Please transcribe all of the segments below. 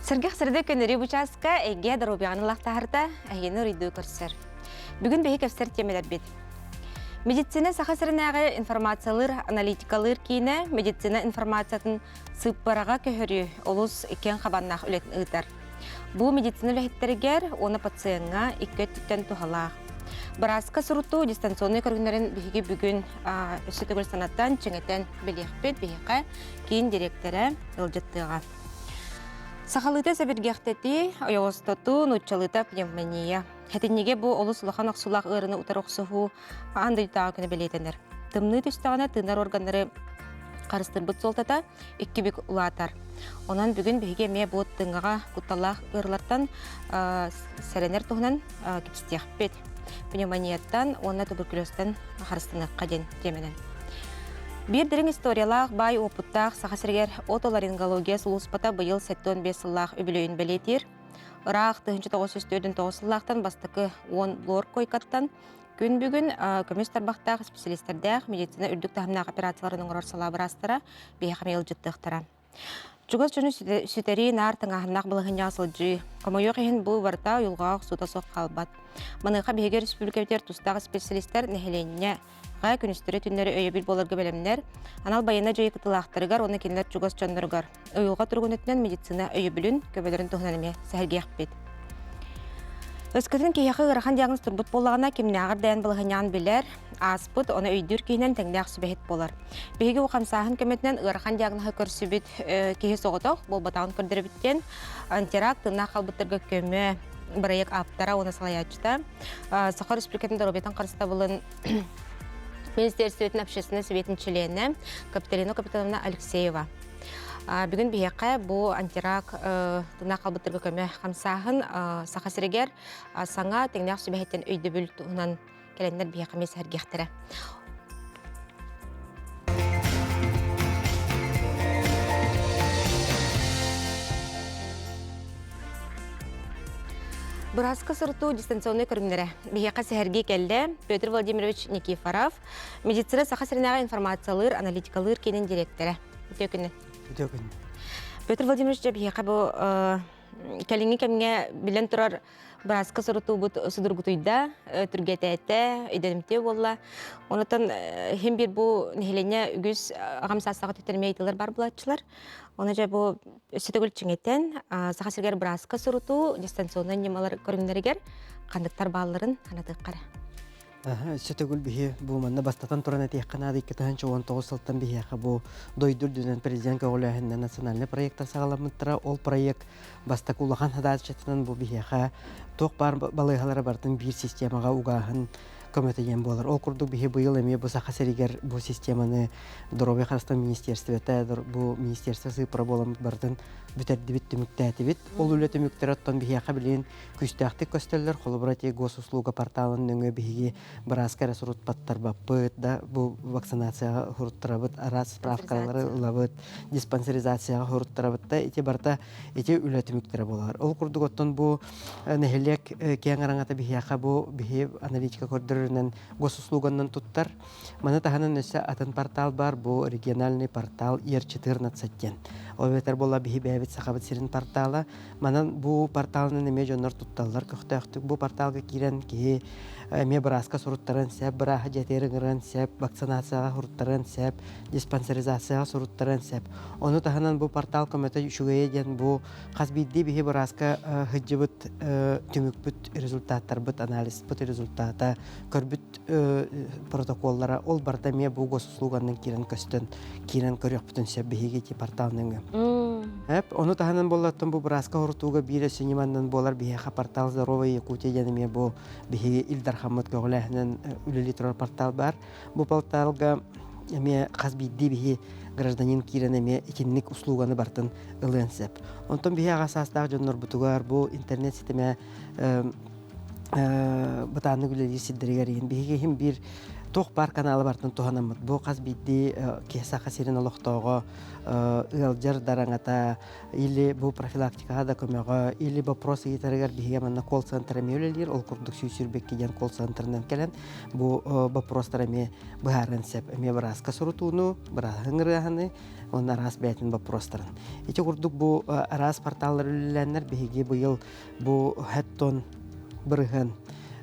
Сэргэх сырдык көнөрүү бучааска эйгэ доруобуйаҕын ылахтаһарта эһигини уруйдуу көрсөр. Бүгүн биһи кэпсэр тиэмэлэрбит. Медицина Саха сиринээҕи информациялыыр аналитикалыыр киинэ медицина информациятын сыыппараҕа көһөрүү олус киэҥ хабаннаах үлэтин ыытар. Бу медицина үлэһиттэригэр уонна пациеҥҥа икки өттүттэн туһалаах. Бырааска сурутуу дистанционнай көрүҥнэрин биһиги бүгүн өссө төгүл санатан, чиҥэтэн билиэхпит. Биһиэхэ киин дириэктэрэ ыалдьыттыаҕа. Сахалыыта сэбиргэхтэтии, ойоҕостотуу, нууччалыыта пневмония. Хэтинньигэ бу олус улахан охсуулаах ыарыыны утары охсуһуу аан дойдутааҕы күнэ бэлиэтэнэр. Тымныы түстэҕинэ тыынар органнары харыстырбыт суолтата икки бүк улаатар. Онон бүгүн биһиги эмиэ бу тыҥаҕа кутталлаах ыарыылартан сэрэнэр туһунан кэпсэтиэхпит. Пневмонияттан уонна туберкулезтан харыстаныахха диэн тиэмэнэн. Биир дириҥ историялаах, баай уопуттаах Саха сиригэр отоларингология сулууспата быйыл 75 сыллаах үбүлүөйүн бэлиэтиир. Ыраах 1949 сыллаахтан бастакы 10 лор койкаттан күн бүгүн көмүс тарбахтаах исписэлиистэрдээх медицина үрдүк таһымнаах операцияларын оҥорор салаа быраастара биһиэхэ эмиэ ыалдьыттыахтара. Чугас дьону сүтэрии наар тыҥааһыннаах балаһыанньаҕа сылдьыы. Хомойуох иһин бу барыта уйулҕаҕа охсуута суох хаалбат. Маныаха биһиги республикабытыгар тустаах исписэлиистэр нэһилиэнньэҕэ күнүстэри-түүннэри өйөбүл буоларга бэлэмнэр, анал байыаннай дьайыы кытыылаахтарыгар уонна кинилэр чугас дьонноругар уйулҕа туругун өттүнэн медицина өйөбүлүн, көмөлөрүн туһунан эмиэ сэһэргиэхпит. Өскөтүн киһиэхэ ыарахан диагноз турбут буоллаҕына, кимнээҕэр дээн балаһыанньаҕын билэр, ааспыт, ону өйдүүр киһинэн тэҥнээх сүбэһит буолар. Биһиги бу хамсааһын көмөтүнэн ыарахан диагноһы көрсүбүт киһи соҕотох буолбатаҕын көрдөрөбүт диэн антирак тыыннаах хаалбыттарга көмө бырайыак ааптара уонна салайааччыта Саха Республикатын доруобуйатын харыстабылын Министерствотын общественнай сэбиэтин чилиэнэ Капиталина Капитоновна Алексеева. Бүгүн биһиэхэ бу антирак тыыннаах хаалбыттарга көмө хамсааһын Саха сиригэр саҥа тэҥнээх сүбэһиттэн өйдөбүл туһунан кэлэннэр биһиэхэ эмиэ сэһэргиэхтэрэ. Бырааска сырытуу дистанционнай көрүҥнэрэ. Биһиэхэ сэһэргии кэллэ Петр Владимирович Никифоров, медицина Саха сиринээҕи информациялыыр, аналитикалыыр киинин дириэктэрэ. Үтүө күнү. Үтүө күн. Петр Владимирович, дьэ биһиэхэ бу кэлиҥҥи кэмҥэ билэн турар бырааска сурутуубут судургутуйда, түргэтээтэ, өйдөнүмтүө буолла. Онутан иһин биир бу нэһилиэнньэ үгүс аҕам саастаах өттүттэн эмиэ ыйытыылар баар буолааччылар. Ону дьэ бу өссө төгүл чиҥэтэн Саха сиригэр бырааска сурутуу дистанционнай ньымалар көрүҥнэригэр ханныктар баалларын санатыахха эрэ. Өссө төгүл биһи бу манна бастатан туран этиэххэ наада 2019 сылтан биһиэхэ бу дойду үрдүнэн президент көҕүлээһининэн национальнай проектар саҕаламмыттара. Ол проект бастакы улахан задачатынан бу биһиэхэ туох баар балыыһалара барытын биир системаҕа угааһын көмөтө диэн буолар. Ол курдук биһи быйыл эмиэ бу Саха сиригэр бу системаны Доруобуйа харыстабылын министерствота бу министерство сыыппара буолан барытын бүтэрдибит, түмүктээтибит. Ол үлэ түмүктэрэ оттон биһиэхэ билигин күүстээхтик көстөллөр. Холобура, ити госуслуга порталын нөҥүө биһиги бырааска эрэ суруттарбаппыт да, бу вакцинацияҕа суруттарабыт, араас справкалары ылабыт, диспансеризацияҕа суруттарабыт да, ити барыта ити үлэ түмүктэрэ буолар. Ол курдук оттон бу нэһилиэк киэҥ араҥата биһиэхэ бу биһи аналитика көрдөрөрүнэн госуслуганан туттар. Маны таһынан өссө атын портал бар, бу региональный портал ЕР14 диэн. Ол эбэтэр буолла биһи бэйэбит Сахабыт сирин портала. Манан бу порталынан эмиэ дьоннор тутталлар көхтөөхтүк. Бу порталга киирэн киһи эмиэ бырааска суруттаран сөп, бырааһы дьиэтигэр ыҥыран сөп, вакцинацияҕа суруттаран сөп, диспансеризацияҕа суруттаран сөп. Ону таһынан бу портал көмөтө үчүгэйэ диэн бу хас биирдии биһи бырааска сылдьыбыт түмүкпүт результаттарбыт, анализпыт результата, көрбүт протоколлара ол барыта эмиэ бу госуслуганан киирэн көстөн киирэн көрүөхпүтүн сөп биһиги ити портал нөҥүө. Эп, ону таһынан буоллаттан бу бырааска хорутууга биир өссө ньыманнан буолар биһиэхэ портал Здоровая Якутия диэн эмиэ бу биһиги Ил Дархаммыт көҕүлээһинэн үлэлии турар портал бар. Бу порталга эмиэ хас биирдии биһи гражданин киирэн эмиэ итинник услуганы бартын ылыан сөп. Онтон биһи аҕа саастаах дьоннорбутугар бу интернет ситимэ бытааннык үлэлиир сирдэригэр иһин биһиги иһин биир Туох баар каналы бартын туһанаммыт. Бу хас биирдии киһи Саха сирин олохтооҕо ыалдьар дараҥата или бу профилактикаҕа да көмөҕө, или вопрос ыйытарыгар биһиги манна колл-центр эмиэ үлэлиир, ол курдук 122 диэн колл-центрынан кэлэн бу вопростар эмиэ быһаарыан сөп. Эмиэ бырааска сурутууну, бырааһын ырыаһыны, уонна араас бэйэтин вопростарын. Ити курдук бу араас порталлар үлэлээннэр биһиги быйыл бу хэттон бырыһыан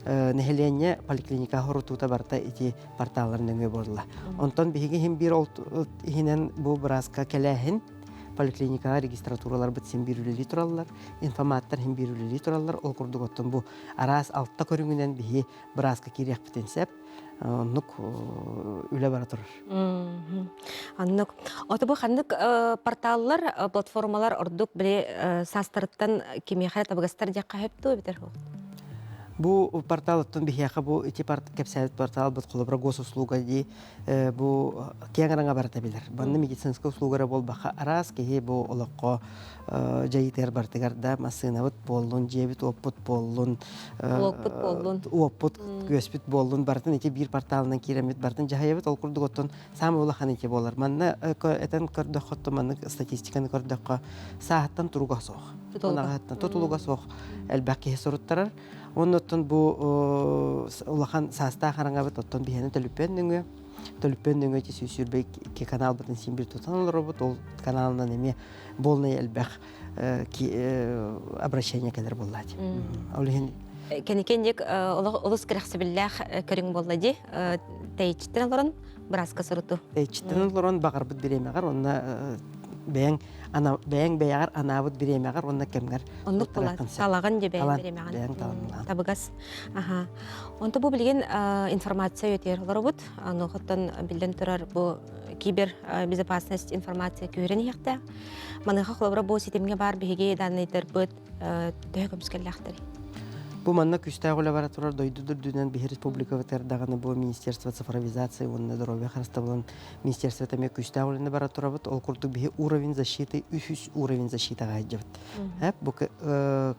нэһилиэнньэ поликлиника хорутуута барыта ити порталлар нөҥүө буолла. Онтон биһиги иһин биир ол иһинэн бу бырааска кэлээһин поликлиникаҕа регистратураларбыт син биир үлэлии тураллар, информаттар син биир үлэлии тураллар. Ол курдук оттон бу араас алта көрүҥүнэн биһи бырааска киириэхпитин сөп. Оннук үлэ бара турар. Оннук. Ото бу ханнык порталлар, платформалар ордук били саастарыттан кимиэхэ табыгастар диэххэ сөп дуо эбэтэр Бу портал оттон биһиэхэ бу ити кэпсээбит порталбыт холобура госуслуга дии бу киэҥ араҥа барыта билэр. Манна медицинскэй услуга эрэ буолбакка араас киһи бу олоххо дьайыытыгар барытыгар да массыынабыт буоллун, дьиэбит уоппут буоллун, Уоппут буоллун. Уоппут, күөспүт буоллун, барытын ити биир порталынан киирэммит барытын дьаһайабыт. Ол курдук оттон саамай улахан ити буолар. Манна этэн көрдөххө, оттон маннык статистиканы көрдөххө, сааһыттан туруга суох. Тутулуга суох элбэх киһи суруттарар. Уонна оттон бу улахан саастаах араҥабыт оттон биһиэнэ төлүппүөн нөҥүө төлүппүөн нөҥүө ити 122 каналбытын син биир тутан олоробут. Ол каналынан эмиэ буолнай элбэх обращение кэлэр буоллаати. Ол иһин Кэникенник олус кэрэхсэбиллээх көрүҥ буолла дии. Тэйиччиттэн олорон бырааска суруту. Тэйиччиттэн олорон баҕарбыт бириэмэҕэр уонна бэйэҥ бэйэҥ бэйэҕэр анаабыт бириэмэҕэр уонна кэмҥэр оннук буолар талаҕын дьэ бэйэҥ бириэмэҕин табыгас аха онто бу билигин информация өтүөр олоробут онуохаттан биллэн турар бу кибер безопасность информация күүрэн иһиэхтээх маныаха холобура бу ситимҥэ баар биһиги данныйдарбыт төһө көмүскэллээхтэрий Бу манна күүстээх үлэ бара турар дойду үрдүнэн биһи республикабытыгар даҕаны бу Министерство цифровизации уонна здоровья харыстабылын министерствота эмиэ күүстээх үлэни бара турабыт. Ол курдук биһи уровень защиты үһүс уровень защитаҕа сылдьабыт. Бу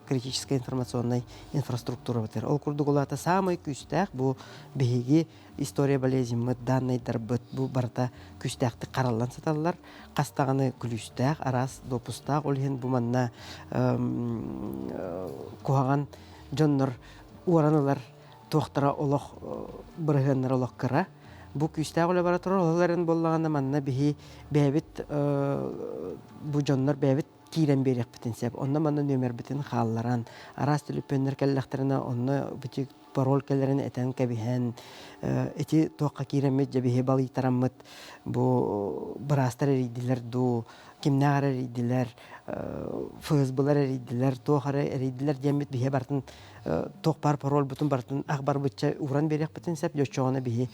критическая информационнай инфраструктурабытыгар. Ол курдук улаата саамай күүстээх бу биһиги история болезньмыт, данныйдарбыт бу барыта күүстээхтик хараллан сыталлар. Хас даҕаны күлүүстээх, араас допустаах. Ол иһин бу манна куһаҕан дьоннор уоран ылар туохтара олох бырыһыаннара олох кыра. Бу күүстээх үлэ бара турар, ол эрэн буоллаҕына манна биһи бэйэбит бу дьоннор бэйэбит киирэн биэриэхпитин сөп. Онно манна нүөмэрбитин хаалларан, араас төлөпүөннэр кэллэхтэринэ онно бити пароль кэлэрин этэн кэбиһэн, ити туохха киирэммит дьэ биһи балыйтараммыт бу быраастар эрийдилэр дуу, кимнээх эрэ эрийдилэр, ФСБлар эрийдилэр, туох эрэ эрийдилэр диэммит биһи барытын туох баар парольбутун барытын ах барбычча ууран биэриэхпитин сөп, дьоччоҕуна биһи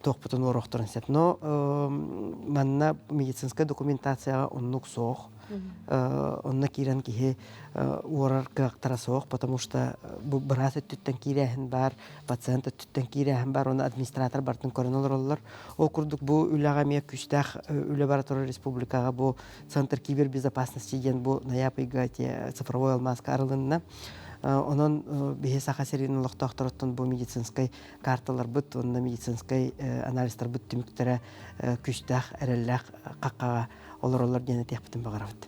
туохпутун уоруохтарын сөп. Но манна медицинскэй документацияҕа оннук суох. Онно киирэн киһи уорар кыахтара суох, потому что бу быраас өттүттэн киирээһин баар, пациент өттүттэн киирээһин баар, оны администратор барытын көрөн олороллор. Ол курдук бу үлэҕэ эмиэ күүстээх үлэ бара турар республикаҕа бу Центр кибербезопасности диэн бу ноябрь ыйга цифровой алмааска арылынна. Онон биһи Саха сирин олохтоохторуттан бу медицинскэй карталарбыт уонна медицинскэй анализтарбыт түмүктэрэ күүстээх, эрэллээх хаххаҕа олороллор диэн этиэхпитин баҕарабыт.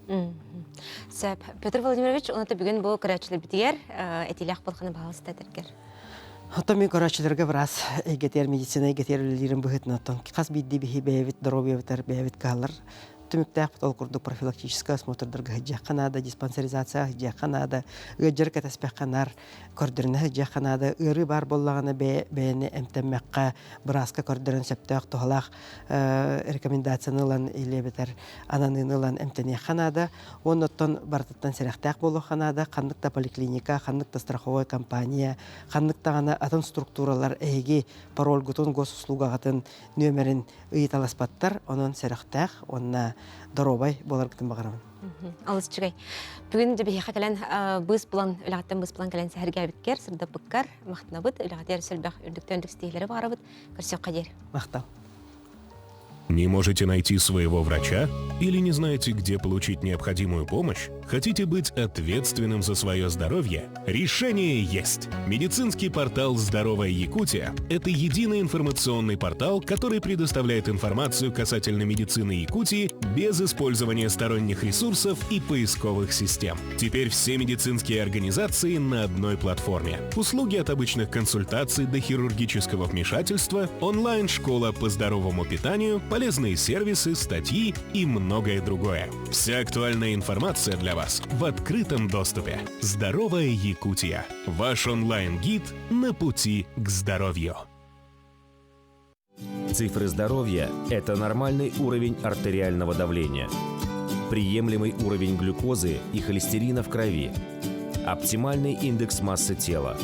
Сөп. Петр Владимирович, оното бүгүн бу көрөөччүлэрбитигэр этиилээх буолханы баһаалыста этэргэр. Оттон мин көрөөччүлэргэ быраас эйгэтигэр, медицина эйгэтигэр үлэлиирим быһыытынан оттон хас биирдии биһи бэйэбит доруобуйабытыгар бэйэбит кыһаллар түмүктээхпит. Ол курдук профилактическай осмотрдарга сылдьыахха наада, диспансеризацияҕа сылдьыахха наада, ыалдьары кэтэспэххэ наар көрдөрүнэ сылдьыахха наада. Ыарыы баар буоллаҕына бэйэни эмтэммэххэ, бырааска көрдөрөн сөптөөх туһалаах рекомендацияны ылан или эбэтэр ананыыны ылан эмтэниэххэ наада. Уонна оттон барытыттан сэрэхтээх буолуохха наада. Ханнык да поликлиника, ханнык да страховой компания, ханнык даҕаны атын структуралар эһиги парольгутун, госуслугаҕытын нүөмэрин ыйыталаспаттар, онон сэрэхтээх уонна доруобай буоларгытын баҕарабын. Алыс үчүгэй. Бүгүн дьэ биһиэхэ кэлэн быыс булан, үлэҕиттэн быыс булан кэлэн сэһэргээбиккэр, сырдаппыккар махтанабыт, үлэҕитигэр сөлбөх үрдүктэн үрдүк ситиһиилэри баҕарабыт. Көрсүөххэ диэри. Махтал. Не можете найти своего врача или не знаете, где получить необходимую помощь? Хотите быть ответственным за свое здоровье? Решение есть! Медицинский портал «Здоровая Якутия» – это единый информационный портал, который предоставляет информацию касательно медицины Якутии без использования сторонних ресурсов и поисковых систем. Теперь все медицинские организации на одной платформе. Услуги от обычных консультаций до хирургического вмешательства, онлайн-школа по здоровому питанию, полезные сервисы, статьи и многое другое. Вся актуальная информация для вас в открытом доступе. Здоровая Якутия. Ваш онлайн-гид на пути к здоровью. Цифры здоровья – это нормальный уровень артериального давления, приемлемый уровень глюкозы и холестерина в крови, оптимальный индекс массы тела,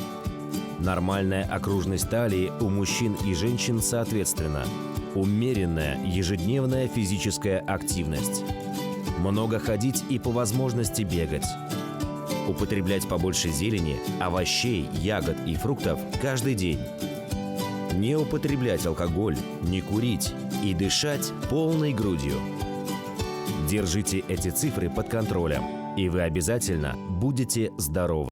нормальная окружность талии у мужчин и женщин соответственно, умеренная ежедневная физическая активность, много ходить и по возможности бегать, употреблять побольше зелени, овощей, ягод и фруктов каждый день, не употреблять алкоголь, не курить и дышать полной грудью. Держите эти цифры под контролем, и вы обязательно будете здоровы.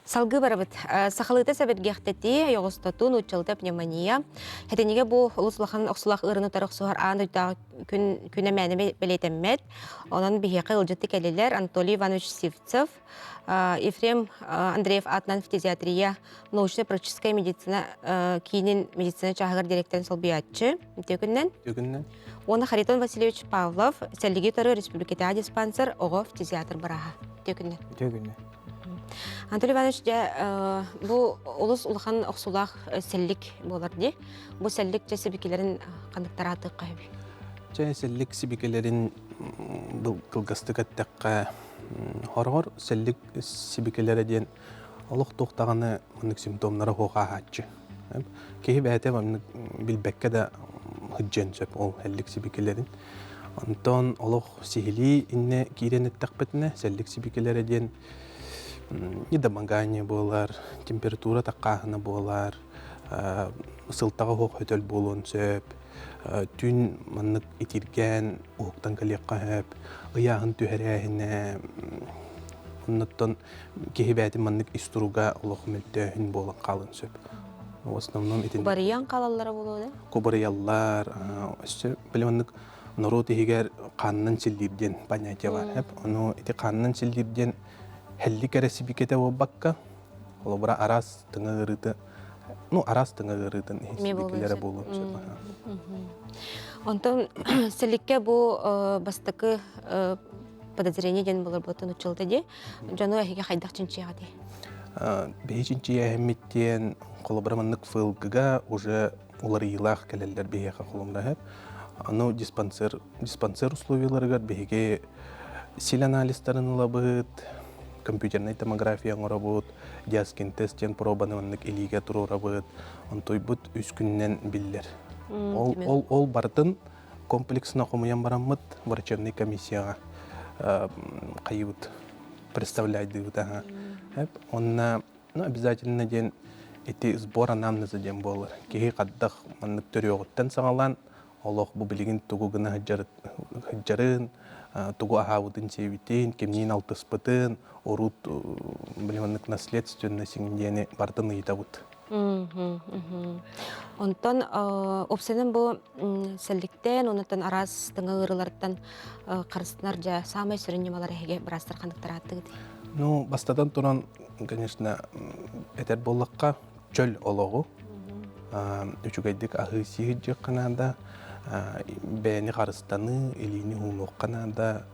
Салгыы барабыт. Сахалыыта сэбиргэхтэтии, ойоҕостотуу, нууччалыта пневмония. Хэтинигэ бу олус улахан охсулаах ыарыыны утары охсуһар аан дойдутааҕы күн күнэ мээнэ бэлиэтэммэт. Онон биһиэхэ ыалдьытты кэллилэр Анатолий Иванович Сивцев, Ефрем Андреев аатынан фтизиатрия научно-практическая медицина киинин медицина чааһыгар директорын солбуйааччы үтүө күнүнэн. Үтүө күнүнэн. Уонна Харитон Васильевич Павлов, Сэллиги утары республикатааҕы диспансер оҕо фтизиатр бырааһа. Үтүө күнүнэн. Үтүө күнүнэн. Анатолий Иванович, дьэ, бу олус улахан охсуулаах сэллик буолар дии. Бу сэллик дьэ сибикилэрин ханныктара аатыахха сөбүй? Чэ, сэллик сибикилэрин кылгастык эттэххэ, хороҕор сэллик сибикилэрэ диэн олох туох даҕаны маннык симптомнара суох ааһааччы. Киһи бэйэтэ маннык билбэккэ да сылдьыан сөп ол сэллик сибикилэрин. Онтон олох сиһилии иннэ киирэн эттэхпитинэ, сэллик сибикилэрэ диэн недомогание буолар, температура таккааһына буолар, сылтаҕа суох хөтөл буолуон сөп, түүн маннык итиргээн уһуктан кэлиэххэ сөп, ыйааһын түһэрээһинэ, оннуттан киһи бэйэтин маннык ис туруга олох мөлтөөһүн буолан хаалыан сөп. В основном итин Кубарыйан хаалаллара буолуо да? Кубарыйаллар, өссө били маннык норуот иһигэр хаанынан силлиир диэн понятие бар. Ону ити хаанынан силлиир диэн һэллик эрэ сибикэтэ буолбакка, холобура араас тыҥа ыарыыты, ну араас тыҥа ыарыытын сибикилэрэ буолуон сөп. Онтон сэликкэ бу бастакы подозрение диэн буолар училта дии. Дьону эһиги хайдах чинчийэҕитий? Биһи чинчийээһиммит диэн холобура маннык ФЛГ-га уже уларыйыылаах кэлэллэр биһиэхэ холумнаһар. Аны диспансер диспансер условияларыгар биһиги сил анализтарын ылабыт, компьютернай томография оҥоробут, диаскинтест диэн пробаны маннык илиигэ туруорабыт, онтуйбут үс күнүнэн биллэр. Ол, ол, ол барытын комплексно хомуйан бараммыт врачебный комиссияҕа хайыбыт представляйдыыбыт аха. Онна ну, обязательно диэн ити сбор анамнеза диэн буолар. Киһи хаддах маннык төрүөҕүттэн саҕалаан олох бу билигин тугу гына сылдьарын, тугу аһаабытын-сиэбитин, кимниин алтыспытын, урут били маннык наследственный диэни барытын ыйытабыт. Онтон уопсайынан бу сэлликтэн, онтон араас тыҥа ыарыыларыттан харыстанар дьэ саамай сүрүн ньымалар эһиги быраастар ханныктар ааттыгыт? Ну, бастатан туран, конечно, этэр буоллахха, чөл олоҕу үчүгэйдик аһыы-сии сылдьыахха наада, бэйэни харыстаныы, илиини уунуохха наада.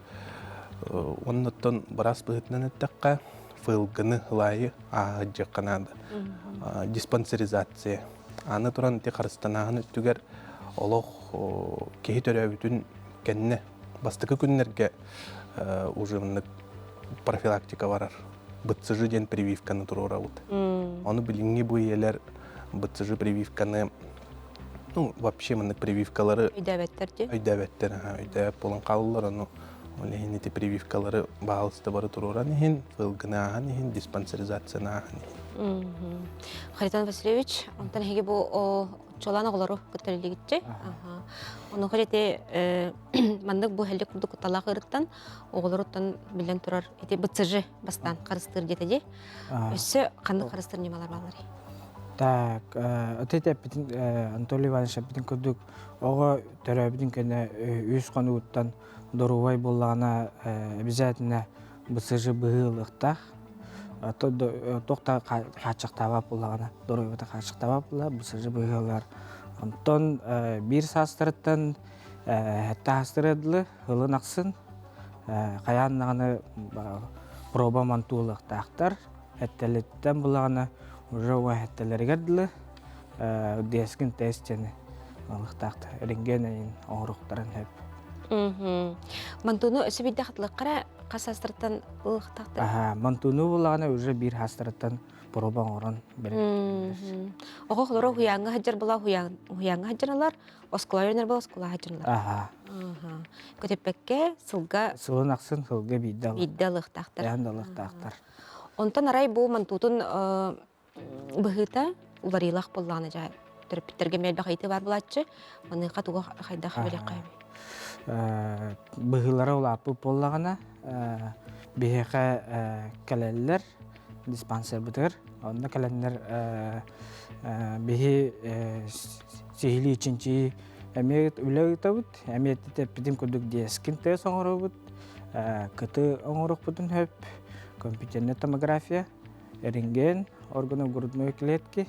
Оннуттан быраас быһыытынан эттэххэ, ФЛГ-ны ылаайы ааһыдьыахха наада. Диспансеризация. Аны туран ити харыстанааһын өттүгэр олох киһи төрөөбүтүн кэннэ бастакы күннэргэ уже профилактика барар. БЦЖ диэн прививканы туруорабыт. Ону билиҥҥи бу ийэлэр БЦЖ прививканы ну вообще маннык прививкалары өйдөөбөттөр дии. Өйдөөбөттөр, өйдөөбөт буолан хаалаллар ону ол иһин ити прививкалары баһаалыста бары туруоран иһин, ФЛГ-ны ааһан иһин, диспансеризацияны ааһан иһин. Харитон Васильевич, онтон эһиги бу. Чолан оҕолору кытта үлэлиигитчи. Онуоха ити маннык бу хэллик курдук кутталаах ыарыттан оҕолоруттан биллэн турар ити БЦЖ бастаан харыстыыр диэтэ дии. Өссө ханнык харыстыыр ньымалар баалларый? Так, ити эппитин Анатолий Иванович эппитин курдук оҕо төрөөбүтүн кэннэ үс хонугуттан доруобай буоллаҕына обязательно БЦЖ быһыы ылыахтаах. Туох да хааччахтаабат буоллаҕына, доруобуйата хааччахтаабат буолла, БЦЖ быһыы ылар. Онтон биир саастарыттан сэттэ саастарыгар дылы ылын ахсын хайаан даҕаны проба мантуулуохтаахтар. Эттэлиттэн булаҕына уже эттэлэригэр дылы дескин тест диэни ылыахтаахтар. Рентген эйин оҥоруохтарын сөп. Мантууну өссө биирдэ хатылыаххара хас саастарыттан ылыахтаахтар? Мантууну булаҕына уже биир саастарыттан проба оҥорон бэриллэр. Оҕо холоро уһуйааҥҥа сылдьар була уһуйааҥҥа сылдьаналар, оскуола үөрэнэр була оскуола сылдьаналар. Аха. Көтүппэккэ сылга Сылын ахсын сылга биирдэ биирдэ ылыахтаахтар. Эһэн да ылыахтаахтар. Онтон арай бу мантуутун быһыыта уларыылаах буоллаҕына дьэ төрөппүттэргэ эмиэ элбэх ыйытыы баар буолааччы. Маныаха тугу хайдах билиэххэ Быһыылара улааппыт буоллаҕына биһиэхэ кэлэллэр диспансербытыгар. Онно кэлэннэр биһи сиһилии чинчийии эмиэ үлэ ыытабыт, эмиэ эппитим курдук диэскин тест оҥоробут, кыты оҥоруохпутун сөп, компьютерная томография, рентген органов грудной клетки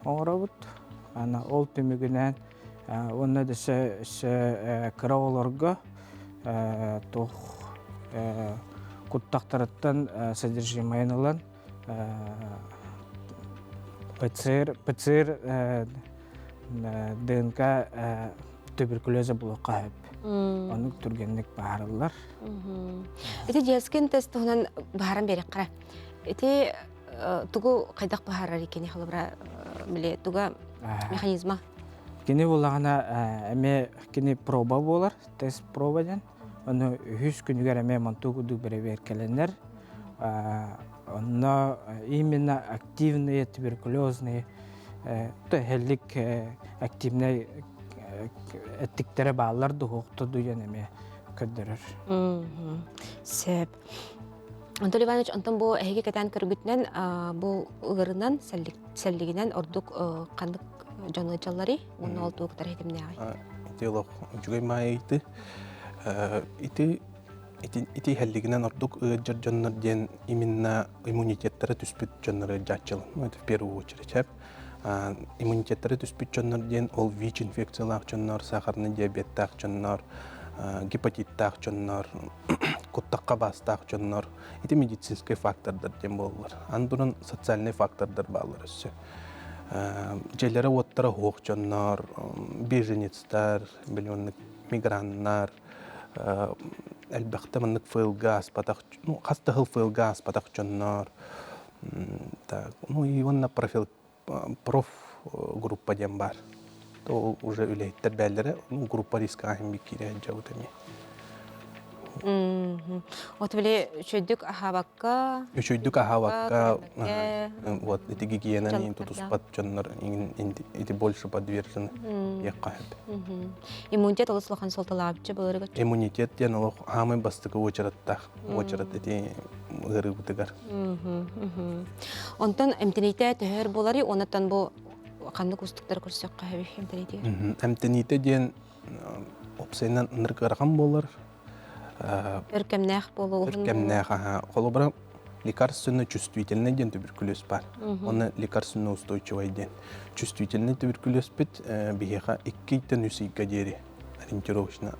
оҥоробут. Аны ол түмүгүнэн уонна да өссө кыра оҕолорго туох куттахтарыттан содержимайын ылан ПЦР, ПЦР ДНК туберкулеза булуохха сөп. Оннук түргэнник баһарыллар. Ити дьиэскин тест туһунан баһаран биэрэххэ. Ити тугу хайдах баһарар икини холобура били туга механизма? Кини буллаҕына эмиэ кини проба буолар, тест проба диэн. Ону үһүс күнүгэр эмиэ мантуу курдук бэрэбиэркэлэнэр. Онно именно активные туберкулезные төһөлүк активнай эттиктэрэ бааллар дуһуохта дуйан эмиэ көрдөрөр. Сөп. Анатолий Иванович, онтон бу эһиги кэтээн көргүтүнэн бу ыгырынан, сэллигинэн ордук ханнык дьон ыалдьалларый уонна ол тугу кытары ситимнээҕий? Ити олох үчүгэй маайыйты. Ити ити ити иһэллигинэн ордук ыалдьар дьоннор диэн именно иммунитеттара түспүт дьоннор ыалдьааччылар. Ну, это в первую очередь. Иммунитеттара түспүт дьоннор диэн ол ВИЧ инфекциялаах дьоннор, сахарный диабеттаах дьоннор, гепатиттаах дьоннор, куттахха баастаах дьоннор ити медицинскэй фактордар диэн буолаллар. Аны туран социальнай фактордар бааллар өссө. Дьиэлэрэ-уоттара суох дьоннор, беженецтэр, миллионник миграннар, элбэхтэ маннык ФЛГ ааспатах, ну, хас да сыл ФЛГ ааспатах дьоннор, так, ну и уонна профил проф группа диэн баар. Ол уже үлэһиттэр бээллэрэ, ну, группа риска аһын киирэ сылдьабыт эмиэ. Вот били үчүгдүк аһаабакка Үчүгдүк аһаабакка, вот ити гигиенаны тутуспат дьоннор ити больше подвержены диэххэ сөп. Иммунитет олус улахан суолталаабычча былырыгы. Иммунитет диэн олох хаамай бастакы уочараттаах уочарат ити ыарыыбытыгар. Онтон эмтэниитэ төһөр буоларый, онтон бу ханнык уустуктары көрсөххө сөбүй эмтэниитигэр? Эмтэниитэ диэн уопсайынан ынырык ыарахан буолар. Өр кэмнээх буолуо. Өр кэмнээх, аха. Холобура, лекарственно чувствительный диэн туберкулез бар. Онно лекарственно устойчивый диэн. Чувствительный туберкулезпит биһиэхэ иккийтэн үс ыйга диэри ориентировочно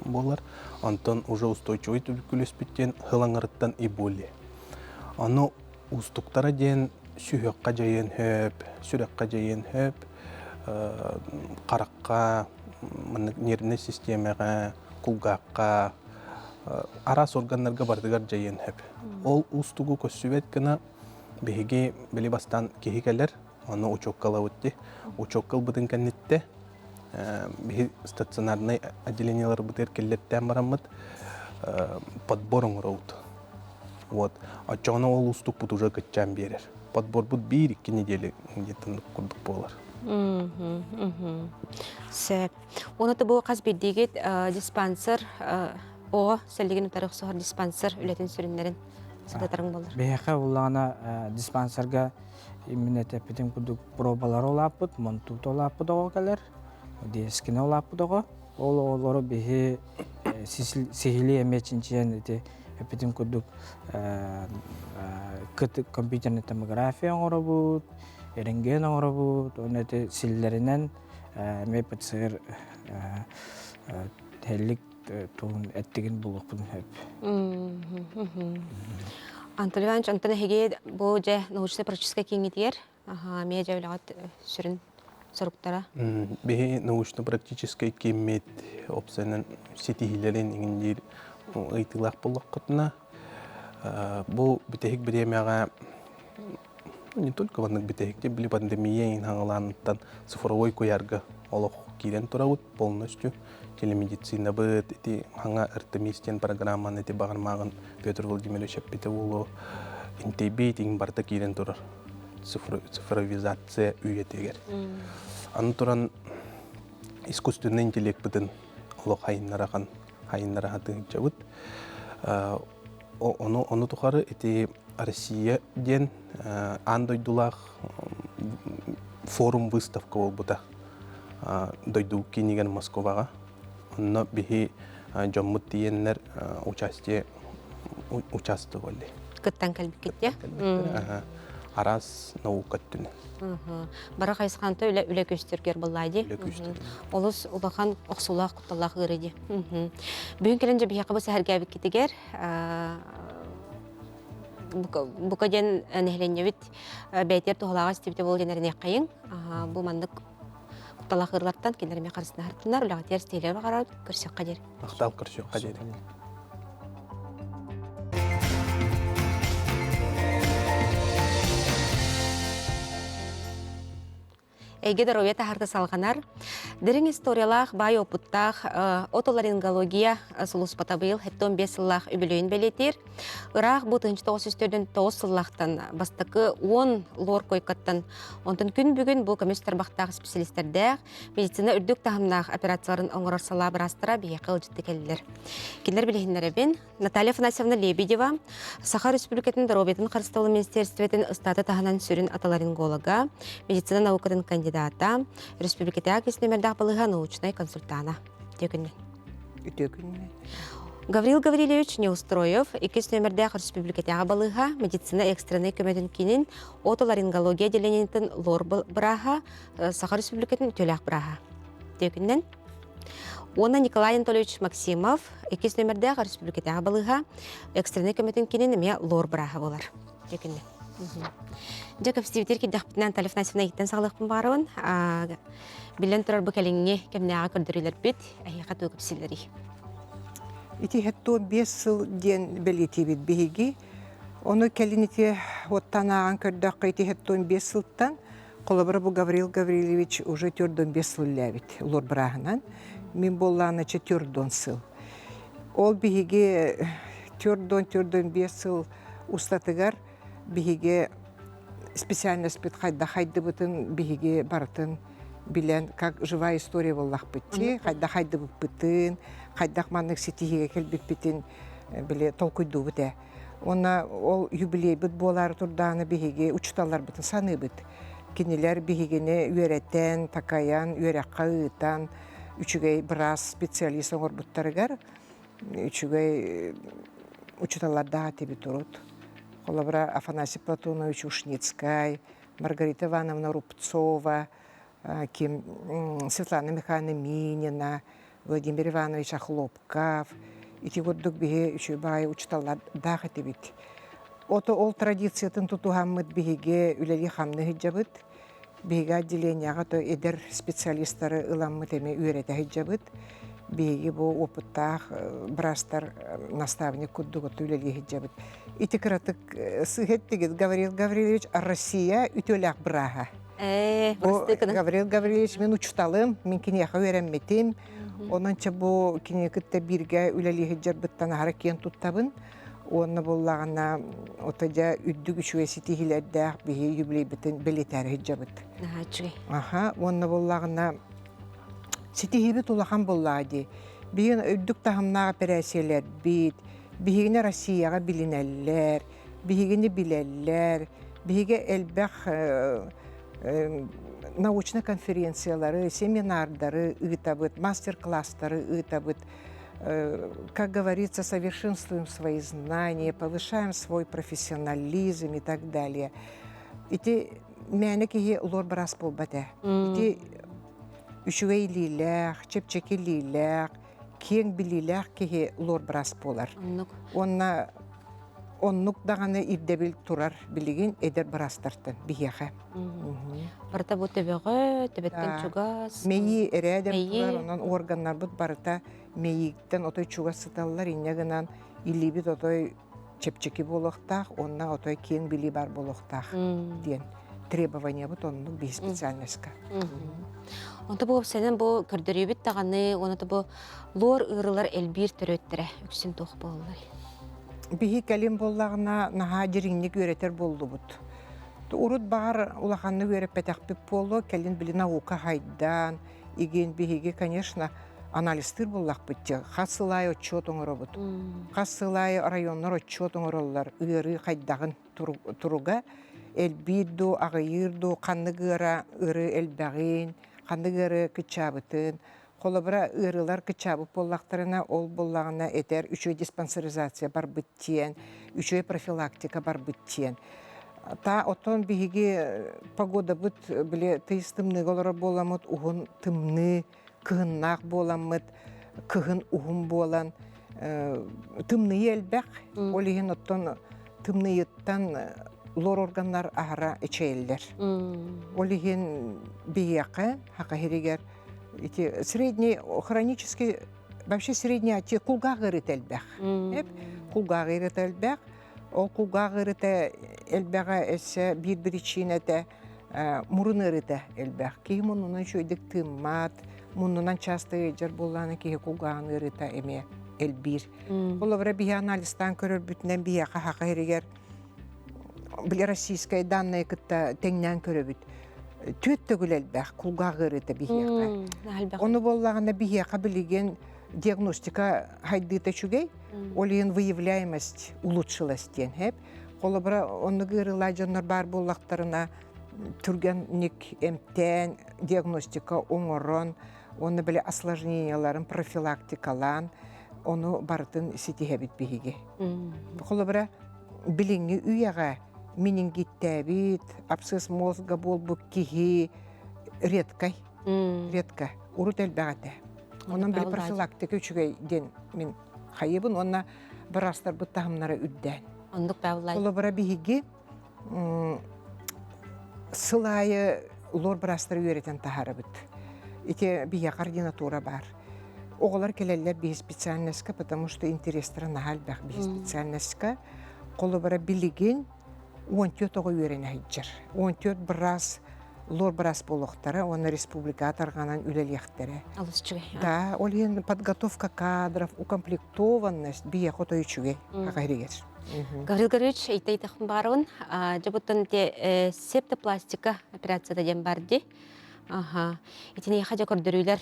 буолар. Онтон уже устойчивый туберкулезпит диэн хылаҥырыттан и более. Ону уустуктара диэн сүһүөххэ дьайыан сөп, сүрэххэ дьайыан сөп, харахха, маннык нервнэй систиэмэҕэ, кулгаахха, араас органнарга барытыгар дьайыан сөп. Ол уустугу көрсүбэт гына биһиги били бастаан киһи кэлэр, ону учуоккалабыт дии. Учуокка ылбытын кэнниттэ биһи стационарнай отделениеларбытыгар киллэртээн бараммыт подбор оҥоробут. Вот. Оччоҕуна ол уустукпут уже кыччаан биэрэр. Подборбут биир-икки неделя где-то курдук буолар. Сөп. Уонна бу хас биирдиигит диспансер оҕо сэллигин утары охсуһар диспансер үлэтин сүрүннэрин сырдатарыҥ буолар. Биһиэхэ буллаҕына диспансерга именно эппитим курдук пробалары улааппыт, монтуута улааппыт оҕо кэлэр, диэскинэ улааппыт оҕо. Ол оҕолору биһи сиһилии эмиэ чинчийэн ити эппитим курдук компьютерная томография оҥоробут, рентген оҥоробут, уонна ити силлэринэн эмиэ ПЦР тэллик туһун эттигин булуохпутун сөп. Анатолий Иванович, онтон эһиги бу дьэ научно-практическай кииҥҥитигэр эмиэ дьэ үлэҕит сүрүн соруктара? Биһи научно-практическай кииммит опциянан ситиһиилэрин иҥин диир ыйытыылаах буоллаххытына, бу бүтэһик бириэмэҕэ не только маннык бүтэһик били пандемия иҥин хаҥалааныттан цифровой куйаарга олох киирэн турабыт полностью телемедицинабыт ити хаҥа Артемис диэн программаны ити баҕармааҕын Петр Владимирович эппитэ буолуо интэйбит иҥин барыта киирэн турар цифровизация үйэтигэр. Аны туран искусственный интеллектпытын олох хайыннарахан хайыннара сатыынчабыт. Ону, ону тухары ити Россия диэн аан дойдулаах форум выставка буолбута дойду киинигэр Москваҕа. Онно биһи дьоммут тиийэннэр участие участвовали. Кыттан кэлбиккит Ага. Араас наука өттүнэн. Бары хайысханта үлэ үлэ көстөргөр буллаа дии. Үлэ күүстэр. Олус улахан охсуулаах кутталлаах ыарыы дии. Бүгүн кэлэн дьэ биһиэхэ бу сэһэргээбиккитигэр бука диэн нэһилиэнньэбит бэйэтигэр туһалааҕа истибитэ буол диэн эрэниэххэйиҥ. Бу маннык кутталаах ыарыылартан кинилэр эмиэ харыстаһартыннар, үлэҕитигэр ситиһиилэри баҕарабыт, көрсүөххэ диэри. Махтал көрсүөххэ диэри. Эйгэ доруобуйа таһаарта салҕанар. Дириҥ историялаах, баай опыттаах отоларингология сулууспата быйыл 75 сыллаах үбүлүөйүн бэлиэтиир. Ыраах бу 1949 сыллаахтан бастакы 10 лор койкаттан, онтон күн бүгүн бу көмүс тарбахтаах специалистэрдээх медицина үрдүк таһымнаах операцияларын оҥорор салаа быраастара биһиэхэ ыалдьытты кэллилэр. Кинилэр билиһиннэрэбин. Наталья Афанасьевна Лебедева, Саха Республикатын доруобуйатын харыстабылын министиэристибэтин ыстааты таһынан сүрүн отоларинголога, медицина наукатын кандидата, республикатааҕы кис нүмердээх балыыһа научнай консультана. Үтүө күннэн. Үтүө күннэн. Гаврил Гаврильевич Неустроев, иккис нүмердээх республикатааҕы балыыһа медицина экстреннай көмөтүн киинин отоларингология отделениетын лор бырааһа, Саха Республикатын үтүөлээх бырааһа. Үтүө Уонна Николай Анатольевич Максимов иккис нүмердээх республикатааҕы балыыһа экстреннай көмөтүн киинин эмиэ лор бырааһа буолар. Үтүө Дьэ, кэпсиибитир кирдэхпитинэн Наталья Афанасьевна иһиттэн саҕалыахпын баҕарабын. Биллэн турар бу кэлиҥҥи кэмнээҕи көрдөрүүлэрбит эһиэхэ тугу кэпсииллэрий? Ити 75 сыл диэн бэлиэтиибит биһиги. Ону кэлин ити уоттан ааҕан көрдөххө ити 75 сылтан Холобура, бу Гаврил Гаврильевич уже төрдөн бес сыл үллээбит улуор бырааһынан. Мин буоллаҕына төрдөн сыл. Ол биһиги төрдөн төрдөн бес сыл устатыгар биһиги специальностьпыт хайдах хайдыбытын биһиги барытын билэн как живая история буоллахпыт дии хайдах хайдыбыппытын хайдах маннык ситиһиигэ кэлбиппитин били толкуйдуубут ээ Уонна ол юбилейбыт буолаары турдаҕына биһиги учууталларбытын саныыбыт. Кинилэр биһигини үөрэтэн, такайан, үөрэххэ ыытан, үчүгэй быраас специалист оҥорбуттарыгар үчүгэй учууталлардаах этибит урут. Холобура, Афанасий Платонович Ушницкай, Маргарита Ивановна Рубцова, ким Светлана Михайловна Минина, Владимир Иванович Охлопков ити курдук биһи үчүгэй баҕайы учууталлардаах этибит. Ото ол традициятын тутуһаммыт биһиги үлэлии-хамныы сылдьабыт. Биһиги отделениеҕа то эдэр специалистары ыламмыт эмиэ үөрэтэ сылдьабыт. Биһиги бу опыттаах быраастар наставник курдук ото үлэлии сылдьабыт. Ити кыратык сыыһа эттигит Гаврил Гаврильевич Россия үтүөлээх бырааһа. Бу Гаврил Гаврильевич мин учуталым, мин киниэхэ үөрэммитим. Онон чэ бу кинини кытта бииргэ үлэлии сылдьарбыттан аһара киэн туттабын. Уонна буоллаҕына, ото дьэ үрдүк үчүгэй ситиһиилэрдээх биһи юбилейбытын бэлиэтээри сылдьабыт. Наһаа үчүгэй. Аха, уонна буоллаҕына ситиһиибит улахан буоллаҕа дии. Биһиги үрдүк таһымнаах эпэрээссийэлэрбит, биһигини Россияҕа билинэллэр, биһигини билэллэр, биһиги элбэх научнай конференциялары, семинардары ыытабыт, мастер-класстары ыытабыт. Как говорится, совершенствуем свои знания, повышаем свой профессионализм и так далее. Ити мээнэ киһи лор быраас буолбат ээ. Ити үчүгэй илиилээх, чэпчэки илиилээх, киэҥ билиилээх киһи лор быраас буолар. Уонна оннук даҕаны ирдэбил турар билигин эдэр быраастартан биһиэхэ. Барыта бу төбөҕө, төбөттөн чугас. Мэйии эрээдэм турар, онон органнарбыт барыта мэйииттэн отой чугас сыталлар, инньэ гынан илиибит отой чэпчэки буолуохтаах уонна отой киэҥ билии баар буолуохтаах диэн требованиябыт оннук биһи специальноска. Онто бу сенен бу көрдөрүүбүт даҕаны, уонна бу лор ыарылар элбиир төрүөттэрэ үксүн туох буоллар? Биһи кэлин буоллаҕына наһаа дириҥник үөрэтэр буоллубут. Урут баҕар улаханнык үөрэппэтэхпит буолуо, кэлин били наука хайдаан, игин биһиги, конечно, анализтыыр буоллахпыт дьэ. Хас сыл аайы отчуот оҥоробут. Хас сыл аайы районнар отчуот оҥороллор ыарыы хайдаҕын туруга элбиир дуу, аҕыйыыр дуу, ханнык ыара ыарыы элбэҕин, ханнык ыарыы кыччаабытын. Холобура, ыарыылар кыччаабыт буоллахтарына, ол буоллаҕына этэр үчүгэй диспансеризация барбыт диэн, үчүгэй профилактика барбыт диэн. Та оттон биһиги погодабыт били тыйыс тымныыга олорор буоламмыт уһун тымныы кыһыннаах буоламмыт кыһын уһун буолан тымныйы элбэх ол иһин оттон тымныйыттан лор органнар аһара эчэйэллэр ол иһин биһиэхэ хака иһигэр ити средний хронический вообще средний ати кулгаах ыарыыта элбэх кулгаах ыарыыта элбэх ол кулгаах ыарыыта элбэҕэ өссө биир причинэтэ мурун ыарыыта элбэх киһи муннунан үчүгэйдик тыыммат муннунан часто ыалдьар буоллаҕына киһи кулгааҕын ыарыыта эмиэ элбиир холобура биһи анализтаан көрөрбүтүнэн биһиэхэ хаха иһигэр били российскай данные кытта тэҥнээн көрөбүт түөрт төгүл элбэх кулгаах ыарыыта биһиэхэ ону буоллаҕына биһиэхэ билигин диагностика хайдыыта үчүгэй ол иһин выявляемость улучшилась диэн хэп холобура оннук ыарыылаах дьоннор баар буоллахтарына түргэнник эмтээн диагностика оҥорон уонна били осложненияларын профилактикалаан ону барытын ситиһэбит биһиги. Холобура, билиҥҥи үйэҕэ менингиттээбит, абсцесс мозга буолбут киһи редкай, редко, урут элбэх этэ. Онон били профилактика үчүгэй диэн мин хайыбын уонна быраастарбыт таһымнара үрдээн. Оннук бааллай. Холобура, биһиги сыл аайы лор быраастары үөрэтэн таһаарабыт. Ити биһиэхэ ординатура баар. Оҕолор кэлэллэр биһи специальноска, потому что интерестара наһаа элбэх биһи специальноска. Холобура, билигин 14 оҕо үөрэнэ сылдьар. 14 быраас лор быраас буолуохтара уонна республикаҕа тарҕанан үлэлиэхтэрэ. Алыс үчүгэй. Да, ол иһин подготовка кадров, укомплектованность биһиэхэ отой үчүгэй аҕа иһигэр. Гаврил Гаврилович, ыйта-ыйтахпын баарыбын. Дьэ, те септопластика операцията диэн бар дии. Аха. Итиниэхэ дьэ көрдөрүүлэр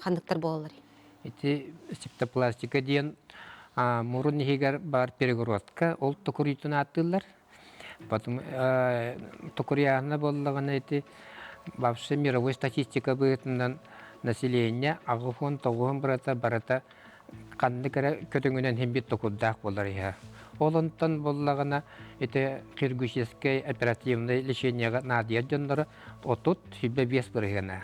ханныктар буолаллар? Ити септопластика диэн мурун иһигэр баар перегородка, ол токуруйтун ааттыыллар. Потом токуруйааһына буоллаҕына ити вообще мировой статистика быһыытынан население 89 бырата барыта ханнык эрэ көтөҥүнэн иһин токурдаах буолар иһэ. Ол онтон буоллаҕына ити хирургическай оперативнай лечениеҕа наадыйар дьонноро 35 бырыһыана.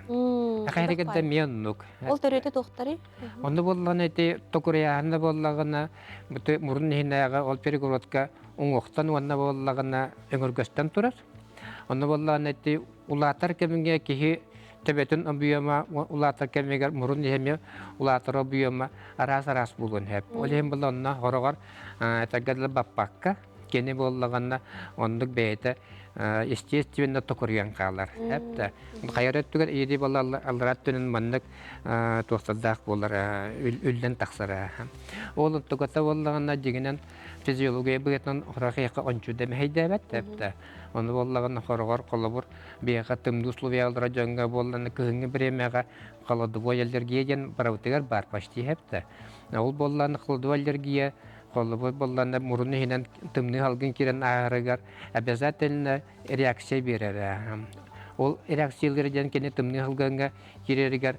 Ахайрыгар да эмиэ оннук. Ол төрүөтэ туохтарый? Онно буоллаҕына ити токурайааһына буоллаҕына мурун иһинээҕи ол перегородка уҥуохтан уонна буоллаҕына өҥөргөстөн турар. Онно буоллаҕына ити улаатар кэмҥэ киһи төбөтүн объема улаатар кэмигэр мурун иһэ улаатар объема араас-араас буолуон сөп. Ол иһин буолла онно хороҕор этэргэ дылы баппакка кини буоллаҕына оннук бэйэтэ. естественно токуруйан хаалар. Эптэ хайар өттүгэр иири буолла аллара өттүнэн маннык туохтардаах буолар үллэн тахсар. Ол онтугата буоллаҕына дьиҥинэн физиология быһыытынан хорохиэхэ ончу да мэһэйдээбэт эптэ. Ону буоллаҕына хороҕор холобур биһиэхэ тымныы условиялара дьоҥҥо буоллаҕына кыһыҥҥы бириэмэҕэ холодовой аллергия диэн барыбытыгар баар почти эптэ. Ол буоллаҕына холодовой аллергия холобур буоллаҕына мурун иһинэн тымныы салгын киирэн ааһарыгар обязательно реакция биэрэрэ. Ол реакциялыыр диэн кини тымныы салгыҥҥа киирэригэр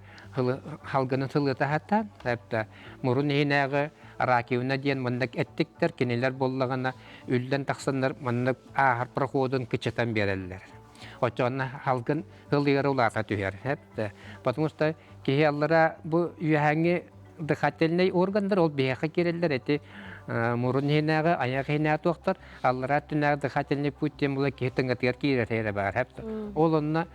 халгынын сылыта сатаан, эптэ мурун иһинээҕи раковина диэн маннык эттиктэр кинилэр буоллаҕына үллэн тахсаннар маннык ааһар проходун кыччатан биэрэллэр. Оччоҕуна халгын ылыгар улаата түһэр. Эптэ. Потому что киһи аллара бу үөһээҥҥи дыхательнай органнар ол биһиэхэ киирэллэр эти мурун иһинээҕи айах иһинээҕи туохтар аллараа өттүнээҕи дыхательный путь диэн була киһи тыҥатыгар киирэр эрэ баар ол онно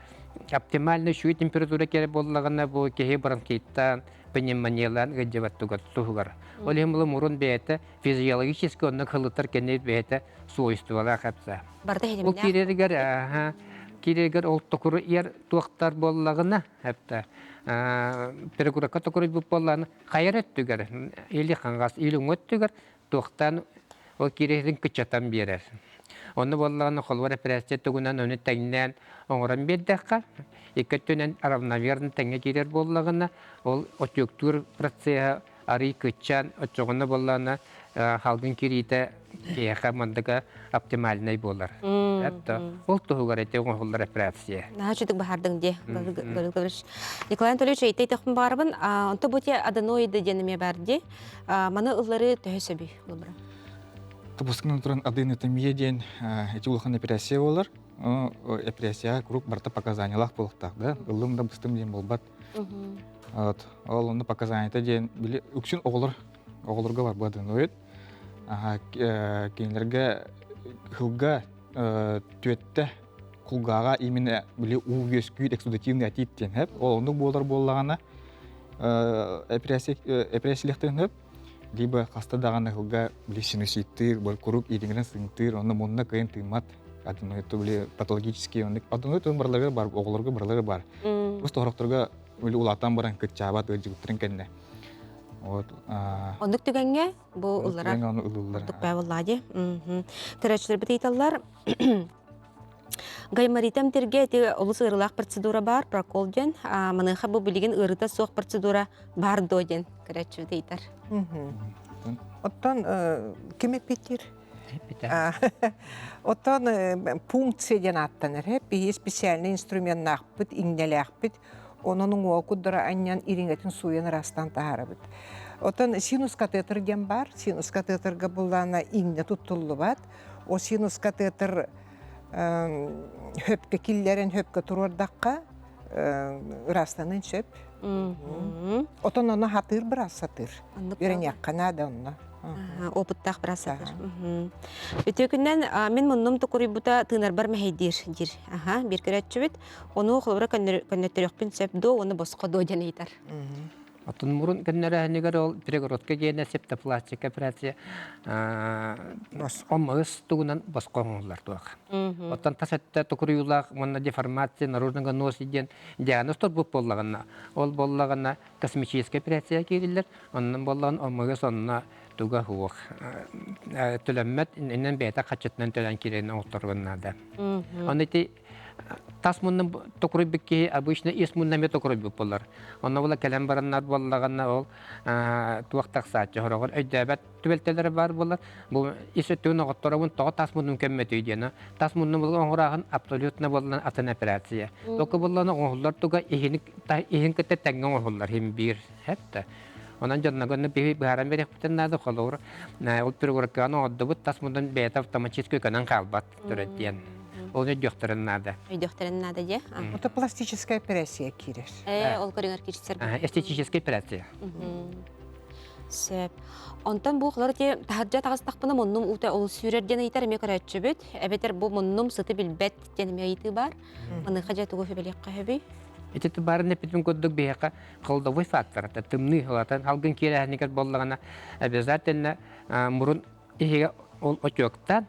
оптимальный үчүгэй температура киирэр буоллаҕына бу киһи бронхиттаан пневмониялаан ыалдьыбат туһугар ол иһин була мурун бэйэтэ физиологически онно кылытар кэннэ бэйэтэ свойстволаах эпсэ Барыта ол киирэригэр киирэригэр ол токуру иэр туохтар буоллаҕына Эптэ перегородка токуруйбут буоллаҕына хайар өттүгэр или хаҥас или уҥа өттүгэр туохтаан ол киириитин кыччатан биэрэр. Онно буоллаҕына холобур эпэрээссийэ тугунан ону тэҥнээн оҥорон биэрдэххэ икки өттүнэн равномерно тэҥҥэ киирэр буоллаҕына ол отюктуур процеһа арый кыччаан оччоҕуна буоллаҕына халгын кириитэ киһиэхэ мандыга оптимальнай буолар. Это ол туһугар эти оҥоһуллар операция. Наһаа үчүгдүк баһардыҥ дии, Гаврил Гаврилович. Николай Анатольевич, эйтэй тахпын баарбын. Онто бу те аденоиды диэн эмиэ бар дии. Маны ыллары төһө сөбүй, Лабра? Тубускунан туран аденотомия диэн эти улахан операция болар. Операцияға круг барта показаниялаах буолуохтаах да. Ыллым да быстым диэн буолбат. Вот. Ол онно показанията диэн били үксүн оҕолор оҕолорго бар аденоид. Аха кинилэргэ хылга түөттэ кулгааҕа именно били уу үөскүүр эксудативный отит диэн хэп. Ол оннук буолар буоллаҕына эпэрээссийэлэхтэрин хөп либо хаста даҕаны хылга били синуситтыыр, курук иитиҥирэн сыҥтыыр, онно мунна кыайан тыыммат аденоид били патологический оннук аденоид барыларыгар бар оҕолорго барыларыгар бар просто хорохторго били улаатан баран кыччаабат ыалдьыбыттарын кэннэ вот Оннук түгэҥҥэ бу ыллара ылыллар буоллаа дии. Көрөөччүлэрбит ыйыталлар Гайморитам тиргэ ити олус ыарыылаах процедура баар, прокол диэн. Маныаха бу билигин ыарыыта суох процедура баар дуо диэн көрөөччүбүт ыйытар. Оттон ким эппиттиир? Оттон пункция диэн ааттанар. Биһи специальный инструменнаахпыт, иҥнэлээхпит. Онон уҥуоҕу курдара анньан ириҥэтин сууйан ыраастаан таһаарабыт. Оттон синус катетр диэн баар. Синус катетрга буллаана иҥнэ туттуллубат. О синус катетр хөпкө киллэрэн хөпкө туруордахха ыраастаныан сөп. Отон ону хатыыр быраас сатыыр. Үөрэниэххэ наада онно. Опыттаах быраас сатыыр. Үтүө күннэн мин муннум тукуруйбута тыынарбар мэһэйдиир диир. Аха, биир көрөөччүбүт. Ону холобура көннөттөрүөхпүн сөп дуо, уонна босхо дуо диэн ыйытар. Оттон мурун көннөрөөһүнүгэр ол перегородка диэнэ септопластика операция оммагыс тугунан босхо оҥоһуллар туох. Оттон тас өттө токуруйуулаах уонна деформация наружного носа диэн диагноз турбут буоллаҕына, ол буоллаҕына косметическая операция киириллэр, оннун буоллаҕына оммагыс онно туга суох төлөммөт, иннин бэйэтэ хаччытынан төлөөн киирэн оҥотторуон наада. Ону ити тас муннун токуруйбут киһи обычно ис мунна эмиэ токуруйбут буолар. Онно була кэлэн бараннар буоллаҕына ол туох тахсааччы сороҕор өйдөөбөт түбэлтэлэрэ баар буолар. Бу ис өттүгүн оҕотторобун тоҕо тас муннум көммөтүй диэн. Тас муннум оҥорааһын абсолютно буоллан атын операция. Току буоллан оҥоһуллар туга иһин иһин кытта тэҥҥэ оҥоһуллар иһин биир хэп Онон дьонногонно биһи быһааран биэриэхпитин наада холобур ол перегородканы оҥордубут тас муннун бэйэтэ автоматически көнөн хаалбат төрөт диэн. Ол өйдүөхтэрин наада. Өйдүөхтэрин наада дьэ. Это пластическая операция киирэр. Э, ол көрүҥэр киирсэр. Эстетическая операция. Сөп. Онтон бу холор ти таһырдьа таҕыстахпына муннум уута ол сүүрэр диэн ыйытар эмиэ көрөөччүбүт. Эбэтэр бу муннум сыты билбэт диэн эмиэ ыйытыы баар. Маныаха дьэ тугу сүбэлиэххэ сөбүй? Ити баарын эппитим курдук биһиэхэ холодовой фактор тымныы ылатын халгын киэрээһинигэр буоллаҕына обязательно мурун иһигэ ол отектан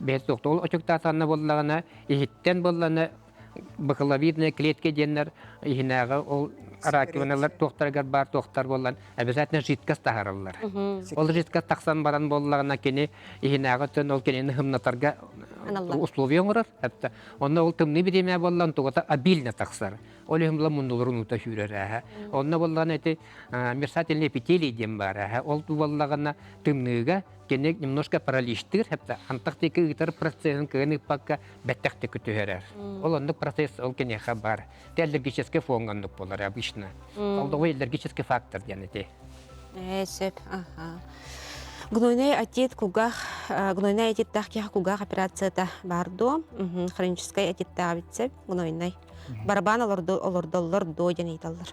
Бэйэтэ ол очуктаатаҕына буоллаҕына, иһиттэн буоллаҕына бакалавидная клетка диэннэр иһинээҕи ол раковиналар туохтарыгар баар туохтар буоллан обязательно жидкость таһаараллар. Ол жидкость тахсан баран буоллаҕына кини иһинээҕи өттүн ол кинини хымнатарга условия оҥорор. Онно ол тымныы бириэмэ буоллан тугата обильно тахсар. Ол иһин була муннуларын уута сүүрэр ээһэ. Онно буоллаҕына ити мерцательный эпителий диэн баар ээһэ. Ол буоллаҕына тымныыга кини немножко параличтыыр, хепта антах диэки ыытар процеһын кыайан ыыппакка бэттэх диэки түһэрэр. Ол оннук процесс ол киниэхэ баар. Те аллергический фонга оннук буолар обычно. Ол да аллергический фактор диэн ити. Сөп. Аха. Гнойный отит кулгаах, гнойный отиттаах киһи кулгаах операцията баар дуо? Хроническай отиттаах эбит гнойный. Барабан олордоллор дуо диэн ыйыталлар.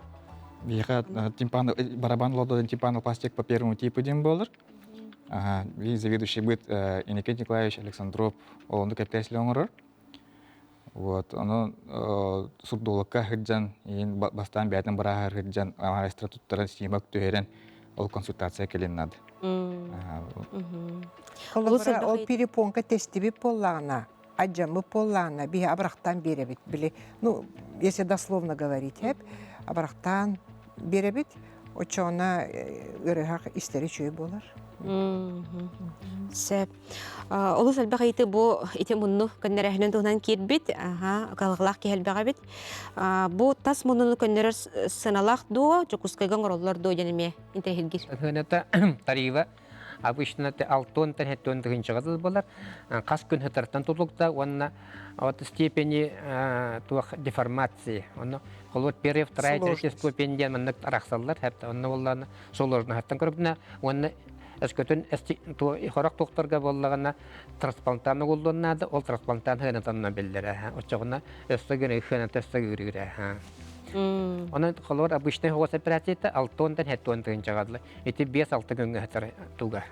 Биһиэхэ тимпан барабан олордон тимпанопластик по первому типу диэн буолар. Ага, би заведующий быт Иннокентий Николаевич Александров олонду кэппээсле оҥорор. Вот, ону сурдолукка сылдьан, иин бастаан бэйэтин бырааһар сылдьан, маэстро туттаран снимок түһэрэн, ол консультация кэлин надо. Холобура, ол перепонка тестибит буоллаҕына, адьаммыт буоллаҕына, биһи абырахтаан биэрэбит. Били, ну, если дословно говорить, эп, абырахтаан биэрэбит, оччоҕуна ыарыһах истэри үчүгэй буолар. Сөп. Олус элбэх ыйытыы бу ити мунну көннөрөөһүнүн туһунан киирбит. Аха, кыһалҕалаах киһи элбэх эбит. Бу тас муннуну көннөрөр сыаналаах дуо, Дьокуускайга оҥороллор дуо диэн эмиэ интэриэһиргиир. Сыаната тарифа обычно алтон тэн тыһыынчаҕа дылы буолар. Хас күн сытартан тутулукта уонна от степени туох деформации. Онно холуот первая, вторая, третья ступень диэн маннык арахсаллар. Онно буоллаҕына сложноһыттан көрүгүнэ уонна өскөтүн хорох туохтарга буоллаҕына трансплантан угуллуон наада, ол трансплантан хыанатанна биллэрэ. Оччоҕуна өссө гына хыаната өссө ыырыыра. Онон холуор обычный хоҕус операцията алтонтан хеттон тыынчаҕа Ити 5-6 күҥҥэ сытар туга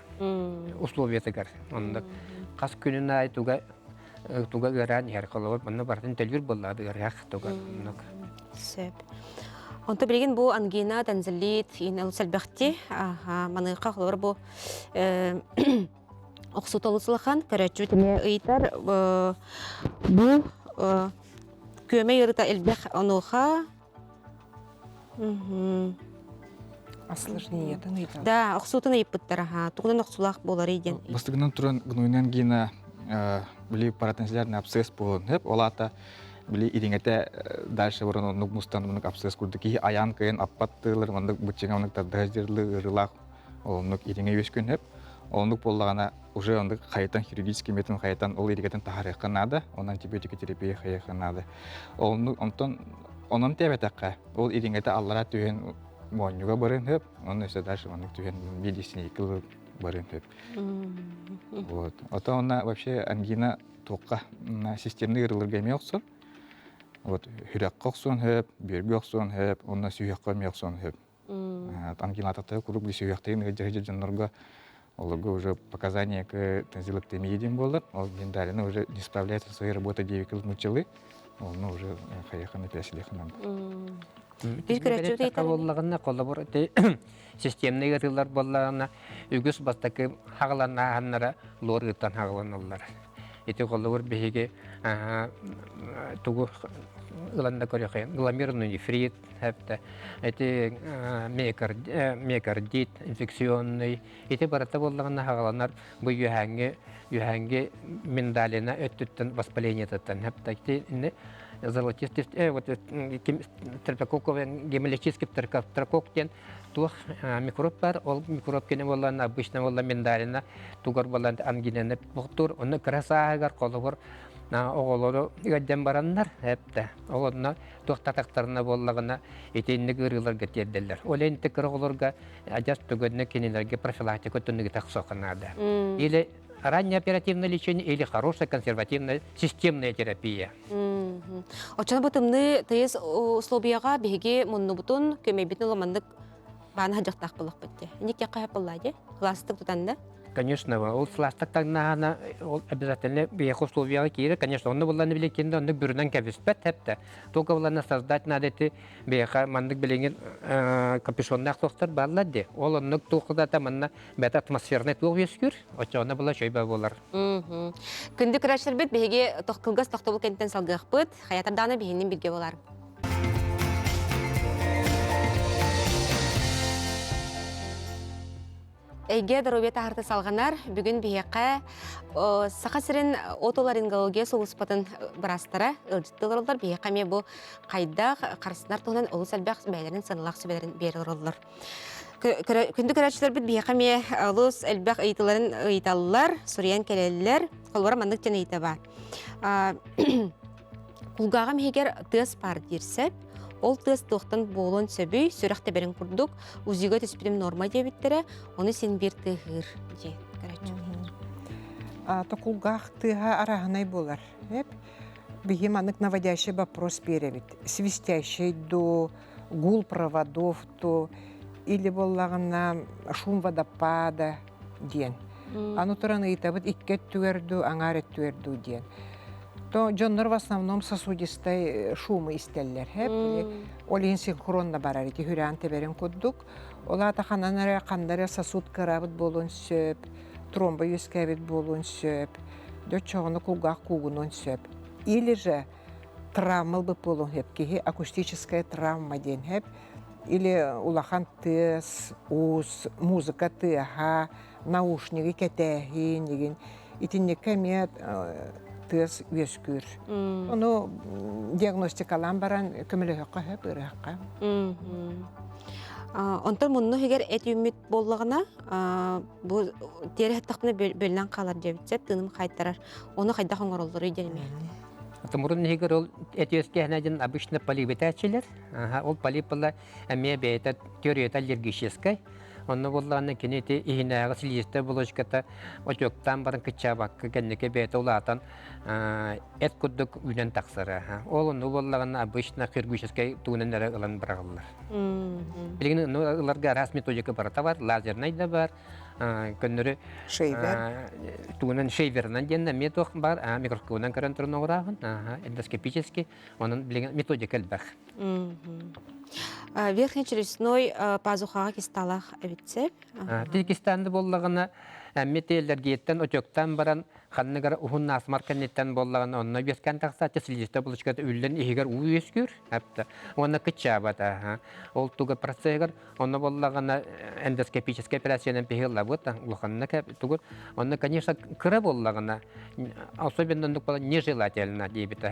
условиятыгар. Онно хас күнүн аайы туга туга ыараан иһэр холобур манна барытын төлүүр буоллаҕа ыарыһах туга оннук. Сөп. Онто билигин бу ангина, танзелит, ин элбэхти. Аха, маныаха холобур бу охсута олус улахан көрөөччү эмиэ ыйытар бу күөмэй ыарыта элбэх онуоха Осложнениетын ыйытан. Да, охсуутун ыйыппыттар аха. Тугунан охсулаах буоларый диэн. Бастыгынан туран гнойнан гина били паратензилярный абсцесс буолун хөп. Ол аата били ириҥэтэ дальше баран оннук мустан оннук абсцесс курдук киһи аян кыйын аппат тыылар оннук быччыҥа оннук тардыһа дьырлы ыарыылаах оннук ириҥэ үөскүн хөп. Оннук буоллаҕына уже оннук хайытан хирургический метод хайытан ол иригэтин таһаарыахха наада, он антибиотикотерапия хайыахха наада. Оннук онтон онон тиэбэтэххэ ол ириҥэтэ аллара түһэн моонньуга барыан сөп, онно өссө дальше маннык түһэн медицинский барыан сөп. Вот. Ото онно вообще ангина туохха системный ыарыыларга эмиэ охсор. Вот сүрэххэ охсуон сөп, бүөргэ охсуон сөп, онно сүһүөххэ эмиэ охсуон сөп. Ангинататтары куруук сүһүөхтэрин ыалдьа дьоннорго олорго уже показания к тензилэктомии диэн буолар. Ол миндалина уже не справляется со своей работой диэбиккэ нууччалыы. Онно уже хайахан эпээсилиэхин Биир көрөөччү буоллаҕына холобур системный ыарыылар буоллаҕына үгүс бастакы хаҕаланааһыннара лор ыытан хаҕаланаллар. Ити холобур биһиги тугу ылан да көрүөххэ гломерный нефрит, Эти миокардит, инфекционный, ити барыта буоллаҕына хаҕаланар бу үөһээҥҥи үөһээҥҥи миндалина өттүттэн воспалениетыттан ити золотистый вот стрептококковый гемолитический стрептококк диэн туох микроб бар ол микроб кини буоллаҕына обычно буолла миндалина тугар буоллаҕына ангинаны бохтуур онно кыра сааһыгар холобур оҕолору ыалдьан бараннар эптэ ол онно туохтатахтарына буоллаҕына итинник ыарыыларга тиэрдэллэр. Ол иһин кыра оҕолорго адьас түгэннэ кинилэргэ профилактика өттүнүгү тахсыахха наада. Или раннее оперативное лечение, или хорошая консервативная системная терапия. Оччоно бу тымныы тыйыс условияҕа биһиги муннубутун көмөйбүтүн уламаннык баана садьахтаах буоллахпыт дии. Инник кэххэ буоллаа дии. Кылаастык тутанна. Конечно, ол сылаастак таҥнаһана ол обязательно биһиэхэ условияҕа киирэр. Конечно, онно булланы биликкин да оннук бүрүнэн кэбиспэт хэптэ. Только булланы создать надо эти биһиэхэ маннык билиҥин капюшоннаах туохтар бааллар дии. Ол оннук туохта манна бэт атмосферный туох үөскүүр, оччоҕуна була чөйбө буолар. Күндү көрөөччүлэрбит биһиги кылгас тохтобул кэнниттэн салгыахпыт. Хайатардаана биһинин билгэ болар. Эйгэ доруобуйа таһарта салҕанар. Бүгүн биһиэхэ Саха сирин отоларингология сулууспатын быраастара ыалдьытты олороллор. Биһиэхэ эмиэ бу хайдах харыстанар туһунан олус элбэх бэйэлэрин сыаналаах сүбэлэрин биэрэ олороллор. Күндү көрөөччүлэрбит биһиэхэ эмиэ олус элбэх ыйытыыларын ыйыталлар, суруйан кэлэллэр. Холобура маннык диэн ыйыта баар. Кулгааҕым иһигэр тыас баар диир сөп. Ол тыас туохтан буолуон сөбүй, сүрэх тэбэрин курдук, УЗИга түспүтүм норма диэбиттэрэ, ону син биир тыаһыыр дии көрөөччү. Кулгаах тыаһа арааһынай буолар. Биһи маннык наводящий вопрос биэрэбит. Свистящий до, гул проводов то, или буоллаҕына шум водопада диэн. Аны туран ыйытабыт икки өттүгэр дуу, аҥаар өттүгэр дуу диэн. То дьоннор в основном сосудистай шумы истэллэр. Ол иһин синхронно барар ити хүрээн тэбэрин курдук. Ол аата ханан эрэ ханна эрэ сосуд кыраабыт буолуон сөп, тромба үөскээбит буолуон сөп, дьоччоҕуну кулгаах куугунуон сөп. Или же травма ылбыт буолуон сөп киһи акустическая травма диэн сөп. Или улахан тыас, уус, музыка тыаһа, наушнигы кэтээһин игин итинниккэ эмиэ тыас үөскүүр. Ону диагностикалаан баран көмөлөһөххө сөп ыарыһахха. Онтон мунну иһигэр эт үүммүт буоллаҕына, бу тиэрэ сыттахпына бөллөн хаалар диэбит тыыным хайтарар. Ону хайдах оҥороллоруй диэн эмиэ. Мурун иһигэр ол эт үөскээһинэ диэн обычно полип этээччилэр. Ол полип была эмиэ бэйэтэ теорията аллергическай. Онно буоллаҕына кини ити иһинээҕи слизистэй оболочката отектаан баран кыччаабакка кэнники бэйэтэ улаатан эт курдук үүнэн тахсара. Ол онно буоллаҕына обычно хирургическай тугунан эрэ ылан быраҕыллар. Билигин ыларга араас методика барыта бар, лазернай да бар, көннөрү шейвер тугунан шейверынан диэн эмиэ туох бар, микроскобунан көрөн туран оҥорааһын, эндоскопический, онон билигин методика элбэх. Верхний челюстной пазухаҕа кисталаах эбит сөп. Ти кистанды буоллаҕына, эмми аллергияттан отектан баран ханныгар уһун насмар кэнниттэн буоллаҕына онно үөскээн тахсааччы слизистэ булочката үллэн иһигэр уу үөскүүр. Уонна кыччаабат. Ол туга процессыгар Онно буоллаҕына эндоскопическай операциянан биһи ыллабыт, улаханна тугур. Онно, конечно, кыра буоллаҕына, особенно оннук буолан нежелательно диэбит.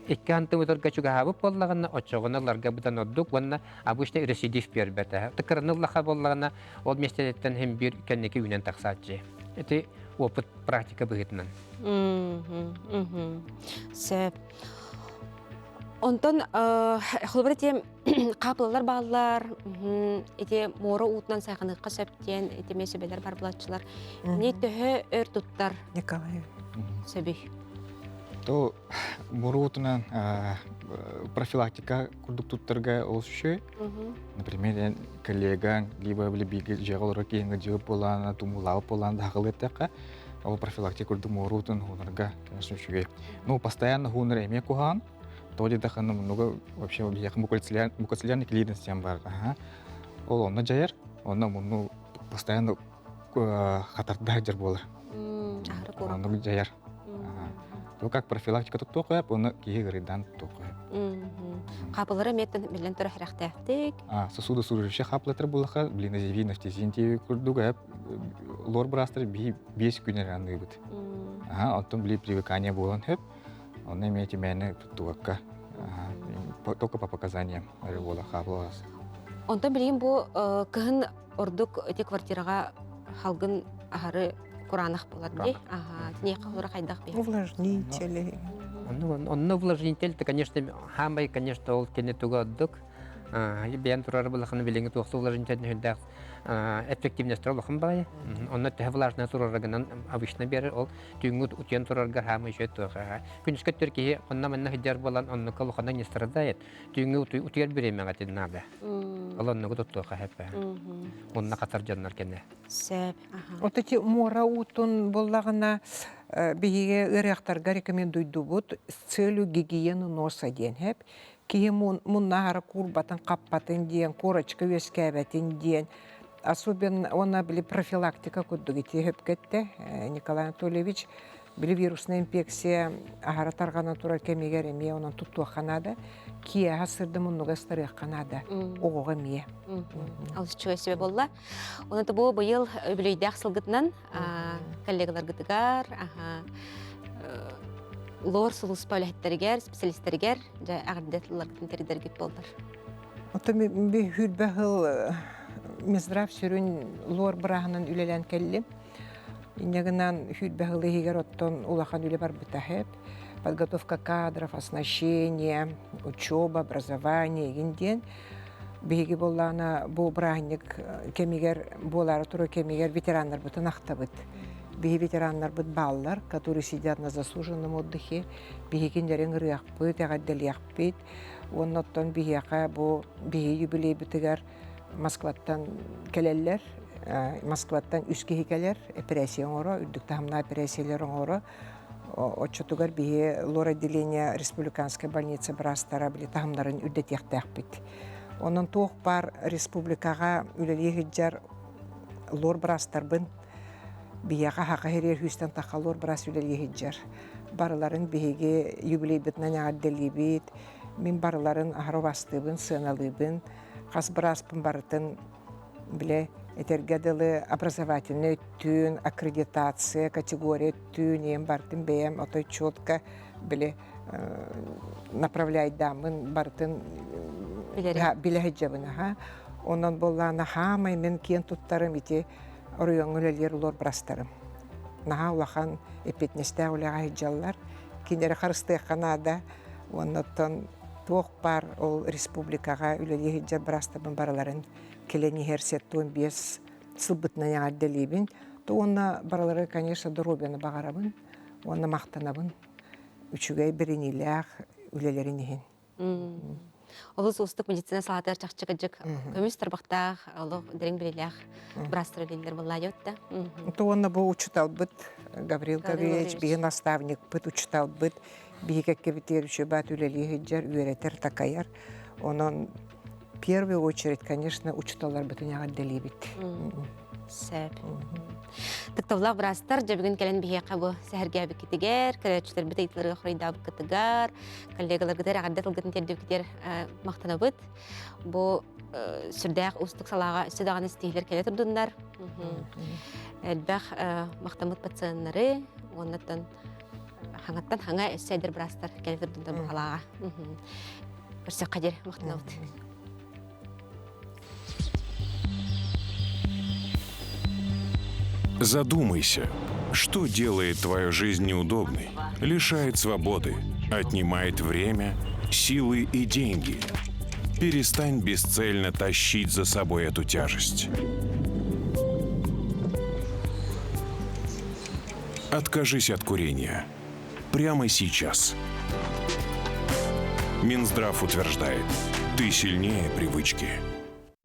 Икки сантиметрга чугаһаабыт буоллаҕына, оччоҕуна ыларга быдан ордук уонна обычно рецидив биэрбэт. Кыраны ыллаха буоллаҕына, ол миэстэтиттэн иһин биир кэнники үүнэн тахсааччы. Ити опыт практика быһыытынан. Сөп. Онтон холобур этиэм хаапылалар бааллар, ити муора уутунан сайҕаныахха сөп диэн ити эмиэ сүбэлэр бар булааччылар. Ини төһө өр туттар Николай сөбүй? То муора уутунан профилактика курдук туттарга олус үчүгэй. Например, коллегаң, либо бииргэ дьиэҕэ олорор киһиҥ дьиэ буолаана, тумуулаабыт буолаан даҕалыаттахха, ол профилактика курдук муора уутун уунарга, конечно, үчүгэй. Ну, постоянно уунар эмиэ куһаҕан, Тоҕо диэтэххинэ муннуга вообще биһиэхэ мукоцилиарный клиренс диэн баар. Ол онно дьайар, онно мунну постоянно хатарда сылдьар буолар. Оннук дьайар. То как профилактика туттуохха, оны киһи ыарыйдаан туттуохха. Хаапылары эмиэттэн биллэн турар хэрэхтээхтик. Сосудосуживающие хаапылатар буллаха, блинозевин, нафтизин тиэби курдук лор быраастар биһи биэс күн эрэ аныыбыт. Оттон били привыкание буолан хөп, Онно эмиэ тимээни туттубакка, только по показаниям эрэ буола хааллаас. Онтон билигин бу кыһын ордук ити квартираҕа халгын аһары кураанах буолар дии. Аха, тиниэхэ холоро хайдах би? Увлажнители. Онно увлажнитель, конечно, хамай, конечно, ол кини туга ордук. Бэйэн турар былаханы билиҥҥи туох сылларын үрдээх эффективностара улахан баҕайы. Онно төһө влажная турарыгынан обычно биэрэр ол түүҥҥү утуйан турарга хаамыы үчүгэй туох. Күнүскэ өттүгэр киһи онно манна сылдьар буолан оннука улаханна не страдает. Түүҥҥү утуйар бириэмэҕэ ити наада. Ол оннугу туттуохха сөп. Мунна хатар дьоннор кэнэ. Сөп. Вот эти муора уутун буоллаҕына биһиги ыарыахтарга рекомендуйдубут с целью гигиены носа диэн хэп. Киһи муннаһара куурбатын хаппатын диэн, корочка үөскээбэтин диэн. Особенно уонна били профилактика курдук ити хөпкөттө Николай Анатольевич били вирусная инфекция аһара тарҕана турар кэмигэр эмиэ онон туттуохха наада. Киэһэ сырды муннуга ыстарыахха наада. Оҕоҕо эмиэ. Алыс үчүгэй сүбэ буолла. Онон бу быйыл үбүлүөйдээх сылгытынан коллегаларгытыгар, лор сулууспа үлэһиттэригэр, специалистэригэр дьэ эҕэрдэ тылларгытын тиэрдэргит буоллар. Оттон би хүрбэ сыл Минздрав сүрүн лор бырааһынан үлэлээн кэллим. Инньэ гынан хүрбэ сыл иһигэр оттон улахан үлэ барбыта хэп. Подготовка кадров, оснащение, учеба, образование игин диэн Биһиги буоллаҕына бу бырааһынньык кэмигэр буолаары турар кэмигэр ветераннарбытын ахтабыт. Биһи ветераннарбыт бааллар, которые сидят на заслуженном отдыхе. Биһиги кинилэри ыҥырыахпыт, эҕэрдэлиэхпит. Уонна оттон биһиэхэ бу биһи юбилейбытыгар Москваттан кэлэллэр. Москваттан үс киһи кэлэр, эпэрээссийэ оҥоро, үрдүк таһымнаах эпэрээссийэлэр оҥоро. Оччотугар биһи лор отделение республиканскай больница быраастара били таһымнарын үрдэтиэхтээхпит. Онон туох баар республикаҕа үлэлии сылдьар лор быраастарбын биһиэхэ хаха иһириэр хүүстэн тахха лор быраас үлэлии сылдьар. Барыларын биһиги юбилейбытынан эҕэрдэлиибит. Мин барыларын аһара убастыыбын, сыаналыыбын. Хас бырааспын барытын Бile этэргэ дылы образовательнай өттүн, аккредитация категория өттүн, иэм бартын бэйэм отой четко били направляйдааммын барытын билэ сылдьабын аха. Онон буоллаана хаамай мин киэн туттарым ити оройуоҥҥа үлэлиир улар бырастарым. Наһаа улахан эппиэтинэстээх үлэҕэ сылдьаллар. Кинилэри харыстыахха наада. Уонна оттон туох баар ол республикаҕа үлэлии сылдьар быраастарбын барыларын кэлэн иһэр 75 сылбытынан эҕэрдэлиибин. То уонна барылары, конечно, доруобуйаны баҕарабын уонна махтанабын үчүгэй бэриниилээх үлэлэрин иһин. Олус уустук медицина салаатыгар чахчы кырдьык көмүс тарбахтаах, олох дириҥ билиилээх быраастар үлэлииллэр буоллаа да. То уонна бу учуталбыт Гаврил Гаврильевич биһи наставникпыт, учуталбыт биһи кэккэбитигэр үчүгэй үлэлии сылдьар, үөрэтэр, такайар. Онон первую очередь, конечно, учуталларбытын эҕэрдэлиибит. Сөп. Тыктабылаах быраастар дьэ бүгүн кэлэн биһиэхэ бу сэһэргээбиккитигэр, көрөөччүлэрбит ыйытыыларыгар хоруйдаабыккытыгар, коллегаларгытыгар эҕэрдэ тылгытын тиэрдибиккитигэр махтанабыт. Бу сүрдээх уустук салааҕа өссө даҕаны ситиһиилэр кэлэ турдуннар. Элбэх махтаммыт пациеннары уоннаттан хаҥаттан хаҥа өссө эдэр быраастар кэлэ турдуннар бу салааҕа. Көрсөххө диэри махтанабыт. Задумайся, что делает твою жизнь неудобной, лишает свободы, отнимает время, силы и деньги. Перестань бесцельно тащить за собой эту тяжесть. Откажись от курения. Прямо сейчас. Минздрав утверждает, ты сильнее привычки.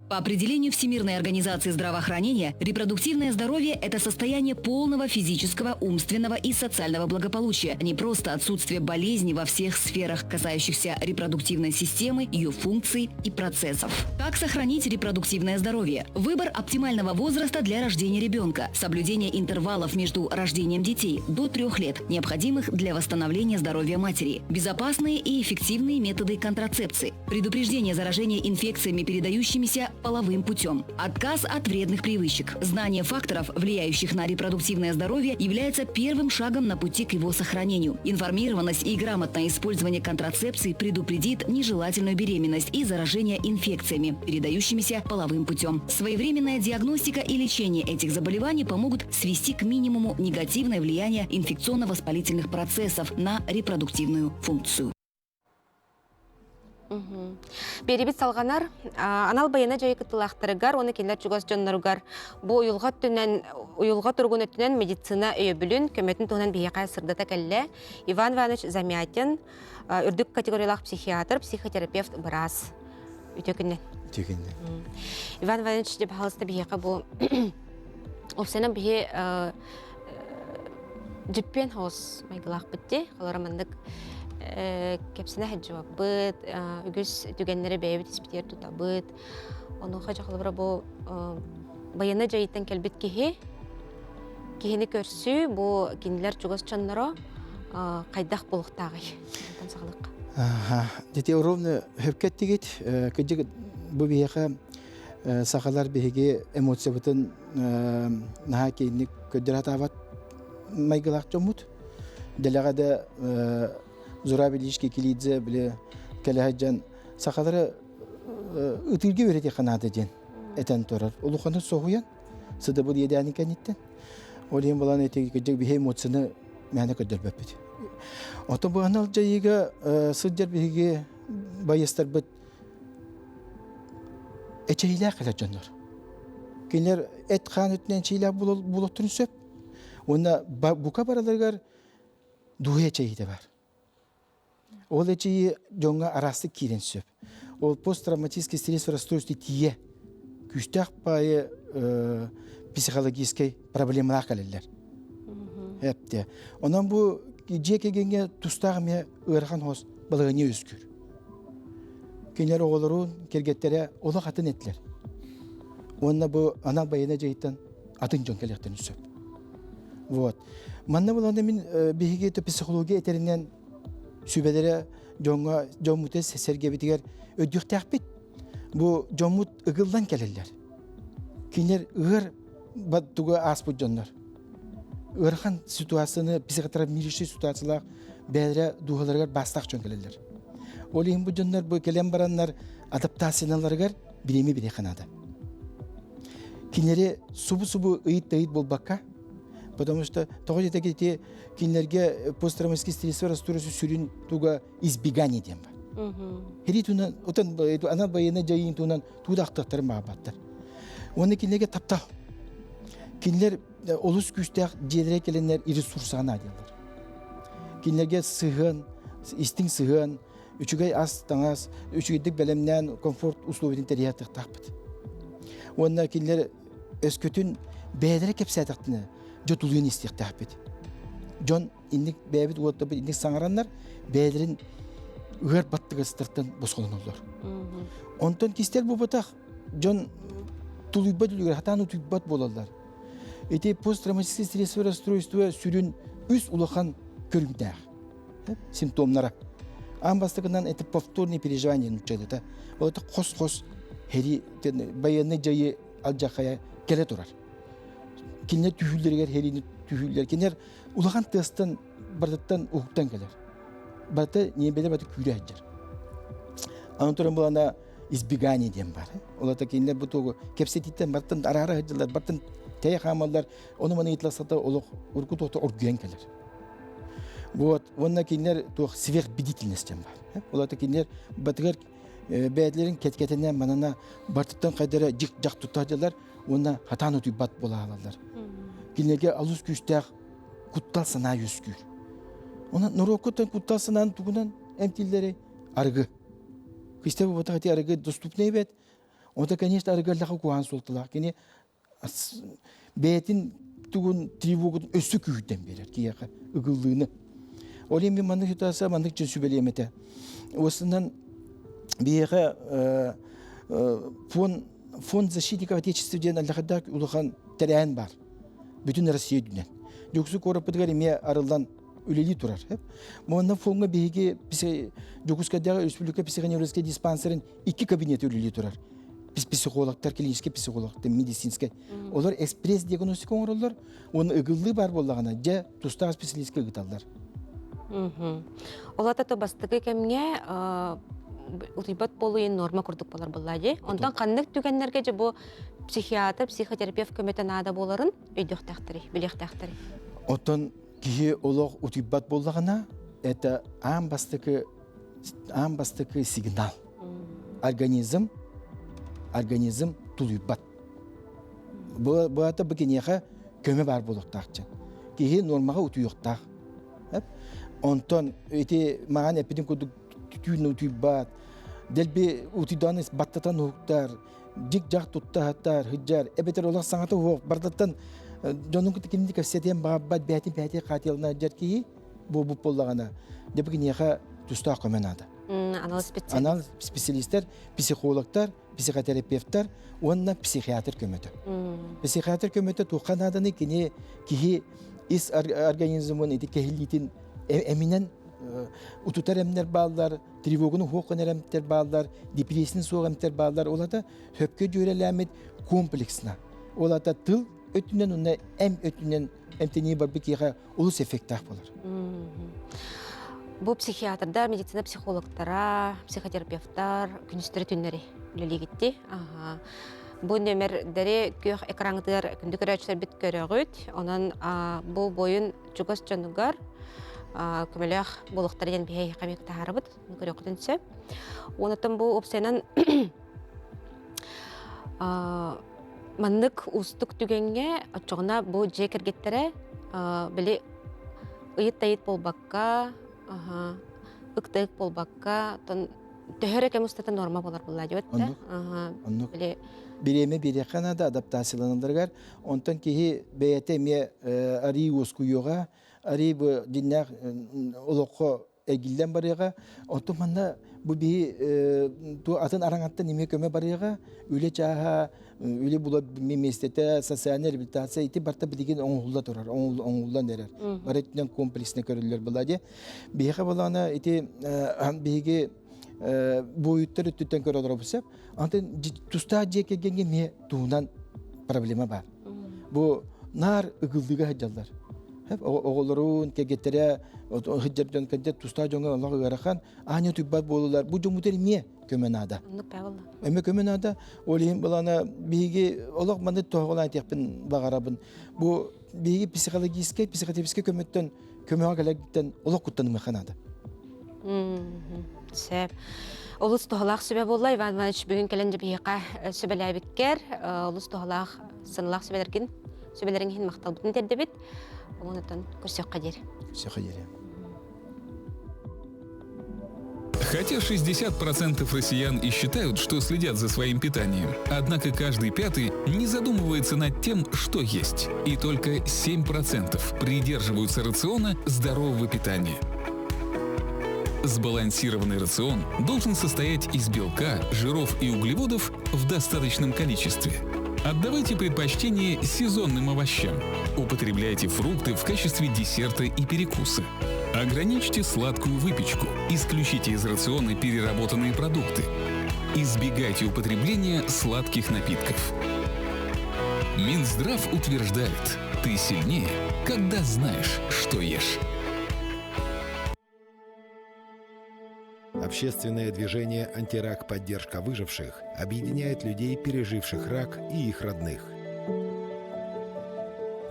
По определению Всемирной организации здравоохранения, репродуктивное здоровье – это состояние полного физического, умственного и социального благополучия, а не просто отсутствие болезней во всех сферах, касающихся репродуктивной системы, ее функций и процессов. Как сохранить репродуктивное здоровье? Выбор оптимального возраста для рождения ребенка, соблюдение интервалов между рождением детей до трех лет, необходимых для восстановления здоровья матери, безопасные и эффективные методы контрацепции, предупреждение заражения инфекциями, передающимися половым путем. Отказ от вредных привычек. Знание факторов, влияющих на репродуктивное здоровье, является первым шагом на пути к его сохранению. Информированность и грамотное использование контрацепции предупредит нежелательную беременность и заражение инфекциями, передающимися половым путем. Своевременная диагностика и лечение этих заболеваний помогут свести к минимуму негативное влияние инфекционно-воспалительных процессов на репродуктивную функцию. Биэрибит салҕанар. Анал байыаннай дьайыы кыттыылаахтарыгар уонна кинилэр чугас дьонноругар бу уйулҕа өттүнэн уйулҕа туругун өттүнэн медицина өйөбүлүн, көмөтүн туһунан биһиэхэ сырдата кэллэ. Иван Иванович Замятин, үрдүк категориялаах психиатр, психотерапевт, быраас. Үтүө күннэн. Үтүө күннэн. Иван Иванович, дьэ, пожалуйста, биһиэхэ бу Опсанан биһи дьиппиэн хоос майгылаахпыт дии. Холоро маннык кэпсэнэ сылдьыбаппыт, үгүс түгэннэри бэйэбит испитигэр тутабыт. Онуоха дьэ холобура бу байыаннай дьайыыттан кэлбит киһи киһини көрсүү бу кинилэр чугас дьонноро хайдах буолуохтааҕый? Онтон саҕалыахха. Дити ровно хөпкө эттигит. Кырдьык бу биһиэхэ сахалар биһиги эмоциябытын наһаа киэҥник көрдөрө сатаабат майгылаах дьоммут. Дэлэҕэ да Зураб Ильич Кикилидзе били кэлэ сылдьан сахалары ытыырга үөрэтиэххэ наада диэн этэн турар. Улаханы соһуйан сыдыбыл иэдээнин кэнниттэн. Ол иһин булан ити кырдьык биһи эмоцияны мээнэ көрдөрбөппүт. Оттон бу анал дьайыыга сылдьар биһиги байыастарбыт эчэйиилээх кэлэр дьоннор. Кинилэр эт-хаан өттүнэн эчэйиилээх буолуохтарын сөп. Уонна бука бараларыгар дууһа эчэйиитэ бар. Ол эчэйии дьоҥҥо араастык киирэн сөп. Ол посттравматический стресс расстройство тиийэ күүстээх баайы психологическай проблемалаах кэлэллэр. Эпте. Онон бу дьиэ кэргэҥҥэ тустаах эмиэ ыарахан хос балаһыанньа үөскүүр. Кинилэр оҕолорун, кэргэттэрэ олох атын этилэр. Уонна бу анал байыаннай дьайыттан атын дьон кэлиэхтэрин сөп. Вот. Манна буланда мин биһиги психология этэринэн сүбэлэрэ дьоҥҥо дьоммут сэргэбитигэр өйдүөхтээхпит. Бу дьоммут ыгыллан кэлэллэр. Кинилэр ыар тугу ааспыт дьоннор. Ыарахан ситуацияны, психотравмирующий ситуациялаах бэйэлэрэ дууһаларыгар баастаах дьон кэлэллэр. Ол иһин бу дьоннор бу кэлэн бараннар адаптацияларыгар бириэмэ бириэхэ наада. Кинилэри субу-субу ыйыт-тайыт буолбакка, потому что тоҕо диэтэки ити кинилэргэ посттравматический стрессовое расстройство сүрүн туга избегание диэн бар. Хери туунан, отон анал байыаннай дьайыын туунан туудахтахтарын баҕарбаттар. Уонна кинилэргэ таптал. Кинилэр олус күүстээх дьиэлэрэ кэлэннэр ресурсаҕа наадыйаллар. Кинилэргэ сыһыан, истиҥ сыһыан, үчүгэй ас-таҥас, үчүгэйдик бэлэмнээн комфорт условиятын тэрийиэхтээхпит. Уонна кинилэр өскөтүн бэйэлэрэ кэпсээтэхтинэ, дьэ тулуйан истиэхтээхпит. Дьон инник бэйэбит уоттарбыт инник саҥараннар бэйэлэрин ыар баттыгастартан босхолоноллор. Онтон кистэл буолбатах дьон тулуйбат үлүгэр хатаан утуйбат буолаллар. Ити посттравматическое стрессовое расстройство сүрүн үс улахан көрүҥнээх симптомнара. Аан бастакынан это повторное переживание нуччалыта. Ол это хос-хос хери байыаннай дьайыы алдьархайа кэлэ турар. Кинилэр түһүүллэригэр херини түһүүллэр. Кинилэр улахан тыастан барытыттан уһуктан кэлэр. Барыта ньиэмбэлэр барыта күүрэ сылдьар. Аны туран булана избегание диэн бар. Ол ата кинилэр бу тугу кэпсэтииттэн бартан араара сылдьаллар, бартан тэйэ хаамаллар, ону маны ыйыталасата олох урукку туохта оргуйан кэлэр. Вот, уонна кинилэр туох сверхбдительность диэн бар. Ол ата кинилэр батыгар бэйэлэрин кэткэтинэн манана бартыттан хайдара дьик-дьах тутта сылдьаллар уонна хатаан утуйбат буола хаалаллар. Кинилэргэ алус күүстээх куттал санаа үөскүүр. Онон норуоккуттан куттал санааны тугунан эмтииллэрий? Арыгы. Кистэл буолбатах ити арыгы доступный эбээт. Онто, конечно, арыгы эллэхэ куһаҕан суолталаах. Кини бэйэтин тугун тревогатын өссө күүһүрдэн биэрэр киһиэхэ ыгыллыыны. Ол иһин мин маннык ситуация маннык дьон сүбэлиэм этэ. Уосунан биһиэхэ фонд фонд защитников Отечества диэн аллахардаах улахан тэрээһин баар. Бүтүн Россия үрдүнэн. Дьокуускай куораппытыгар эмиэ арыллан үлэлии турар. Манна фоҥҥа биһиги Дьокуускайдааҕы республика психоневрологическай диспансерын икки кабинеты үлэлии турар. Психологтар, клиническэй психологтар, медицинскэй. Олор экспресс-диагностика оҥороллор, уонна ыгыллыы баар буоллаҕына, дьэ, тустаах специалистка ыыталлар. Ол ата бастакы кэмҥэ утуйбат буолуу норма курдук буолар буолла дии. Онтон ханнык түгэннэргэ дьэ бу психиатр, психотерапевт көмөтө наада буоларын өйдүөхтээхтэрий, билиэхтээхтэрий? Оттон киһи олох утуйбат буоллаҕына, это аан бастакы аан бастакы сигнал. Организм организм тулуйбат. Бу ата бу киниэхэ көмө баар буолуохтаах дьон. Киһи нуормаҕа утуйуохтаах. Онтон ити маҕан эппитин курдук түүн утуйбат, дэлби утуйдаан баттатан уһуктар, дьик-дьах туттаһаттар, хыдьар, эбэтэр олох саҥата уһуох бардаттан дьонун кытта кинини кэпсэтиэн баҕарбат бээтин бээтин хаатыалына дьэр киһи буолбут буоллаҕына, дьэ бу киниэхэ тустаах көмө наада. Анал специалист. Анал специалистер, психологтар, психотерапевтар уонна психиатр көмөтө. Психиатр көмөтө туохха нааданы кини киһи ис организмын ити кэһиллиитин эминэн утутар эмнэр бааллар, тревоганы суох гынар эмтэр бааллар, депрессияны суох эмтэр бааллар. Ол ата сөпкө дьүөрэлээммит комплексно. Ол ата тыл өттүнэн уонна эм өттүнэн эмтэнии барбыт киһиэхэ олус эффектаах болар. Бу психиатрдар, медицина психологтара, психотерапевтар күнүстэри түннэри үлэлиигитти. Бу нөмердэри күөх экраҥытыгар күндү көрөөччүлэрбит көрөҕүт. Онон бу буойун чугас дьонугар көмөлөөх буолуохтара диэн биһиги хамик таһаарабыт. Көрүөххүтүн сөп. Онтон бу уопсайынан маннык уустук түгэҥҥэ оччоҕуна бу дьиэ кэргэттэрэ били ыйыт-тайыт буолбакка, ык-тайык буолбакка, төһө эрэ кэм устата норма буолар буолла диэбит да. Оннук. Бириэмэ биэриэххэ наада адаптацияланалларыгар. Онтон киһи бэйэтэ эмиэ арыы уоскуйуоҕа, арыы бу дьиннээх олоххо эргиллэн барыаҕа. Оттон манна бу биһи атын араҥаттан эмиэ көмө барыаҕа. Үлэ чааһа, үлэ була миэстэтэ, социальная реабилитация ити барта билигин оҥоһулла турар, оҥоһуллан эрэр. Бары өттүнэн комплексно көрүллэр была дии. Биһиэхэ булаана ити биһиги буойуттар өттүттэн көрө олоробут сөп. Антон тустаах дьиэ кэргэҥҥэ эмиэ туһунан проблема бар. Бу наар ыгыллыыга сылдьаллар. Оҕолорун, кэргэттэрэ сылдьар дьон кэнтэ тустаах дьоҥҥо олох ыарахан, аанньа утуйбат буолулар. Бу дьоммутугар эмиэ көмө наада. Эмиэ көмө наада. Ол иһин былаана биһиги олох маннык тоһоҕолоон этиэхпин баҕарабын. Бу биһиги психологическай, психотерапевтическай көмөттөн көмөҕө кэлэргиттэн олох куттанымыахха наада. Сөп. Олус туһалаах сүбэ буолла Иван Иванович бүгүн кэлэн биһиэхэ сүбэлээбиккэр олус туһалаах сыналаах сүбэлэргин сүбэлэриҥ иһин махталбытын тиэрдэбит. Онон көрсүөххэ диэри. Көрсүөххэ диэри. Хотя 60% россиян и считают, что следят за своим питанием, однако каждый пятый не задумывается над тем, что есть. И только 7% придерживаются рациона здорового питания. Сбалансированный рацион должен состоять из белка, жиров и углеводов в достаточном количестве. Отдавайте предпочтение сезонным овощам. Употребляйте фрукты в качестве десерта и перекуса. Ограничьте сладкую выпечку. Исключите из рациона переработанные продукты. Избегайте употребления сладких напитков. Минздрав утверждает, ты сильнее, когда знаешь, что ешь. Общественное движение «Антирак. Поддержка выживших» объединяет людей, переживших рак и их родных.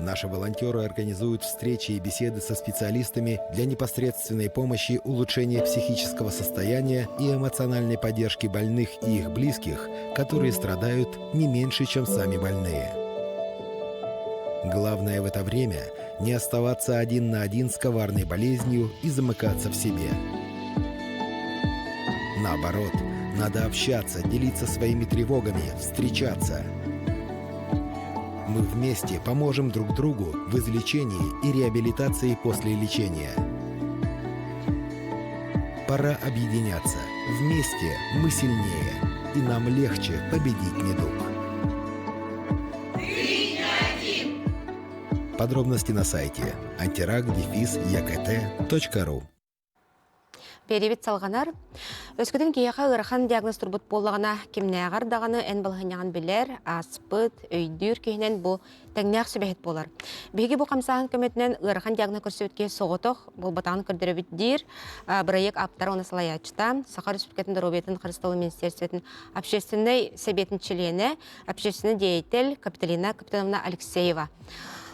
Наши волонтеры организуют встречи и беседы со специалистами для непосредственной помощи улучшения психического состояния и эмоциональной поддержки больных и их близких, которые страдают не меньше, чем сами больные. Главное в это время – не оставаться один на один с коварной болезнью и замыкаться в себе. Наоборот, надо общаться, делиться своими тревогами, встречаться. Мы вместе поможем друг другу в излечении и реабилитации после лечения. Пора объединяться. Вместе мы сильнее, и нам легче победить недуг. Подробности на сайте антирак-ект.ру. Биэриибит салҕанар. Өскөтүн киһиэхэ ыарахан диагноз турбут буоллаҕына, кимнээҕэр даҕаны эн балаһыанньаҕын билэр, ааспыт, өйдүүр киһинэн бу тэҥнээх сүбэһит буолар. Биһиги бу хамсааһын көмөтүнэн ыарахан диагноз көрсүбүт киһи соҕотох буолбатаҕын көрдөрөбүт диир бырайыак ааптара уонна салайааччыта, Саха Республикатын доруобуйатын харыстабыл министерствотын общественнай сэбиэтин чилиэнэ, общественный деятель Капиталина Капитоновна Алексеева.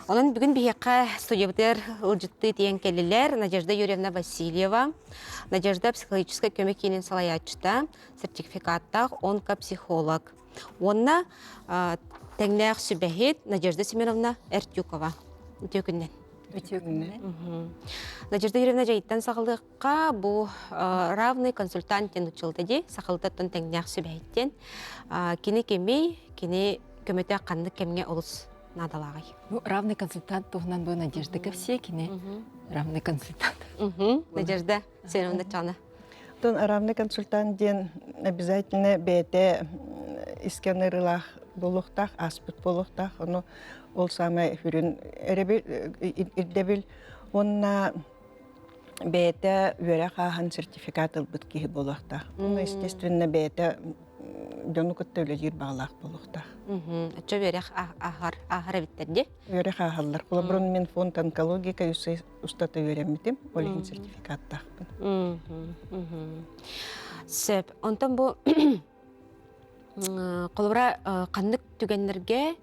Онон бүгүн биһиэхэ студиябытыгар ыалдьыттыы тиийэн кэллилэр Надежда Юрьевна Васильева, Надежда психологическай көмө киинин салайааччыта, сертификаттаах онкопсихолог. Уонна тэҥнээх сүбэһит Надежда Семеновна Эртюкова. Үтүө күннэн. Үтүө күннэн. Надежда Юрьевна дьайыттан саҕалыахха бу равный консультант диэн училта дии, сахалытаттан тэҥнээх сүбэһиттэн. Кини кимий, кини көмөтө ханнык кэмҥэ олус наадалааҕый? Бу равный консультант туһунан бу Надежда кэпсиэ, кини равный консультант. Надежда Семеновна Чана. Оттон равный консультант диэн обязательно бэйэтэ искэн ырылаах буолуохтаах, ааспыт буолуохтаах. Ону ол самай сүрүн ирдэбил. Уонна бэйэтэ үөрэх ааһан сертификат ылбыт киһи буолуохтаах. Уонна, естественно, бэйэтэ дьону кытта үлэлиир баҕалаах буолуохтаах. Оччо үөрэх ааһар ааһар эбиттэр дии? Үөрэх ааһаллар. Холобурун мин фонд онкологика устата үөрэммитим, ол иһин сертификаттаахпын. Сөп. Онтон бу холобура ханнык түгэннэргэ